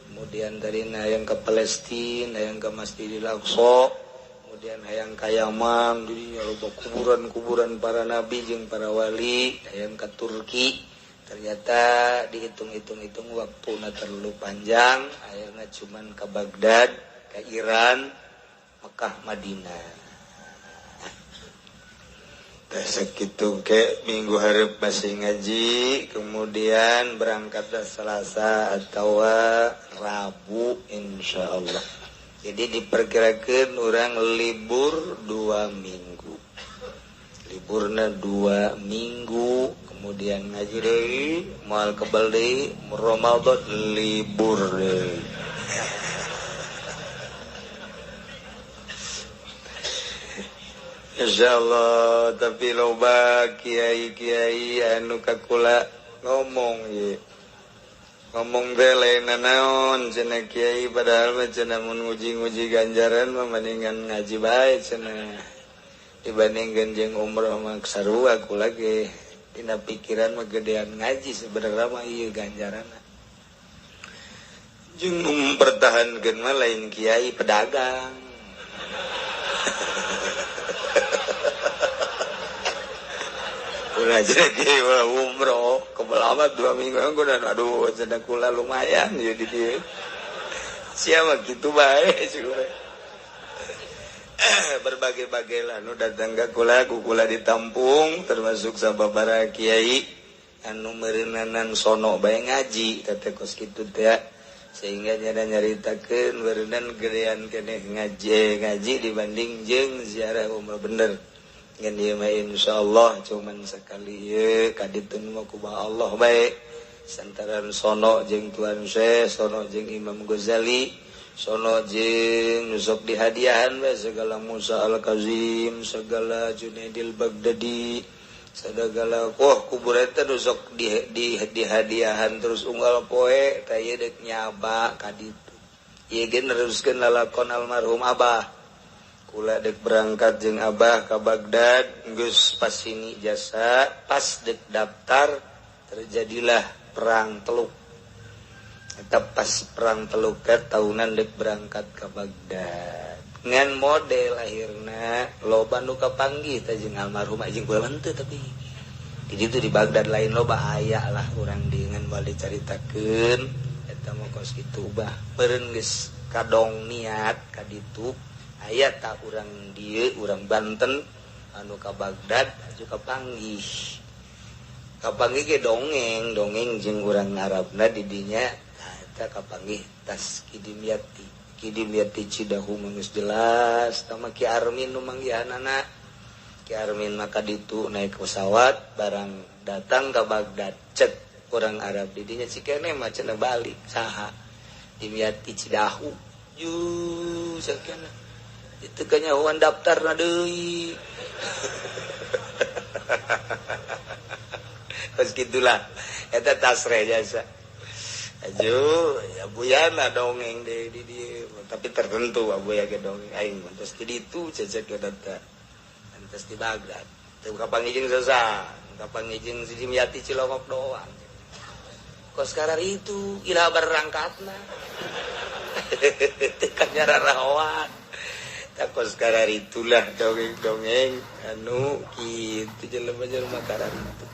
Kemudian dari yang ke Palestina, yang ke Masjidil Aqsa, kemudian yang ke Yaman, di loba kuburan-kuburan para nabi jeung para wali, yang ke Turki. Ternyata dihitung-hitung-hitung waktuna terlalu panjang, akhirnya cuman ke Baghdad, ke Iran, Mekah, Madinah. Segitu ke minggu hareup masih ngaji, kemudian berangkatlah Selasa atau Rabu insyaallah. Jadi diperkirakan orang libur 2 minggu. Liburna 2 minggu, kemudian ngaji deui, moal kebal deui, Ramadan libur deui. Insyaallah, tapi loba kiai-kiai anu kakula ngomong ye. Ngomong teh lain naon cenah kiai padahal mah cenah mun nguji-nguji ganjaran mah mendingan ngaji bae cenah. Dibandingkeun jeung umroh mah sarua kula ge. Dina pikiran mah gedean ngaji sebenarnya mah ieu ganjaranna. Jeung mempertahankeun mah lain kiai pedagang. Ulah jadi ulah umroh kebel amat 2 minggu dan aduh cenah kula lumayan ya di dieu. Siapa gitu bae berbagai-bagai lah nu datang ka kula ku kula ditampung termasuk sababaraha kiai anu meureunnanan sono bae ngaji teh kos kitu teh sehingga nyada nyaritakeun meureunnan gedean keneh ngaji dibanding jeung ziarah umroh bener. Ngan ieu mah insyaallah cuman sekali ieu kaditun mah kumaha Allah bae. Santaran sono jeung Tuan Syekh, sono jeung Imam Ghazali, sono jeung nu sok dihadiahan bae segala Musa Al-Kazim, segala Junaidil Baghdadi, segala wah kubur eta nu sok dihadiahan terus unggal poe tah ieu deuk nyaba ka ditu. Ieu ge neruskeun lalakon almarhum Abah. Kula dek berangkat jeung Abah ka Baghdad geus pas sini jasa pas dek daftar terjadilah perang Teluk. Eta pas perang Teluk teh tahunan dek berangkat ka Baghdad. Ngan model akhirna loba nu kapanggih teh jeung almarhum jeung kula henteu tapi di ditu di Baghdad lain loba aya lah urang di ngan bali caritakeun eta mah kos kitu bah meureun geus kadong niat ka ditu. Aya tak urang dieu urang Banten anu ka Baghdad aju kapanggih. Kapanggih ge dongeng, dongeng jeung urang Arabna di dinya eta kapanggih tas Kidimyati. Ki Dimyati Cidahu mah geus jelas tama Ki Armin nu manggihanana. Ki Armin maka ditu naik pesawat barang datang ke Baghdad cek orang Arab di dinya cikene mah cenah balik saha Dimyati Cidahu ju sakena itu kanyahoan daftarna deui. Kos gitulah eta tasreh jasa. Aduh, Abuyana dongeng deh di dia, tapi tertentu Abuya ge dongeng aing mah terus di ditu cecek ge data. Terus di Baghdad. Teu kapanggih sasa, kapanggih si Dimyati Cilongok doang. Kos karar itu ila berangkatna. Teu kanyararahoan. Tak kos karar itulah dongeng-dongeng anu kitu jelema-jelema karar itu.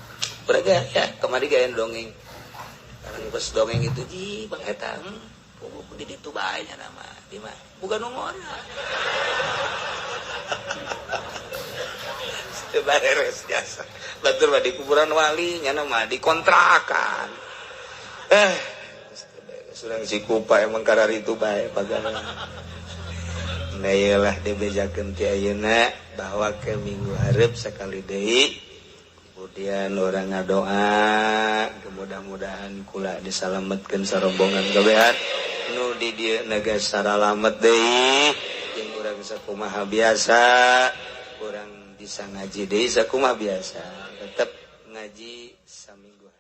Urang ya kemari gaya dongeng. Karena pas dongeng itu di bang eta di ditu bae nya nama di mah bukan ngora. Teu beres jasa. Batur mah di kuburan wali nya mah dikontrakan. Surang si Kupa emang karar itu bae pagana. Nah iyalah dibejakeun ti ayeuna bahwa ke minggu hareup sakali deui. Kemudian orang ngadoa mudah-mudahan kula disalametkeun sarombongan kabehan nu di dieu naga saralamet deui jeung urang sakumaha biasa urang bisa ngaji deui sakumaha biasa tetep ngaji saminggu.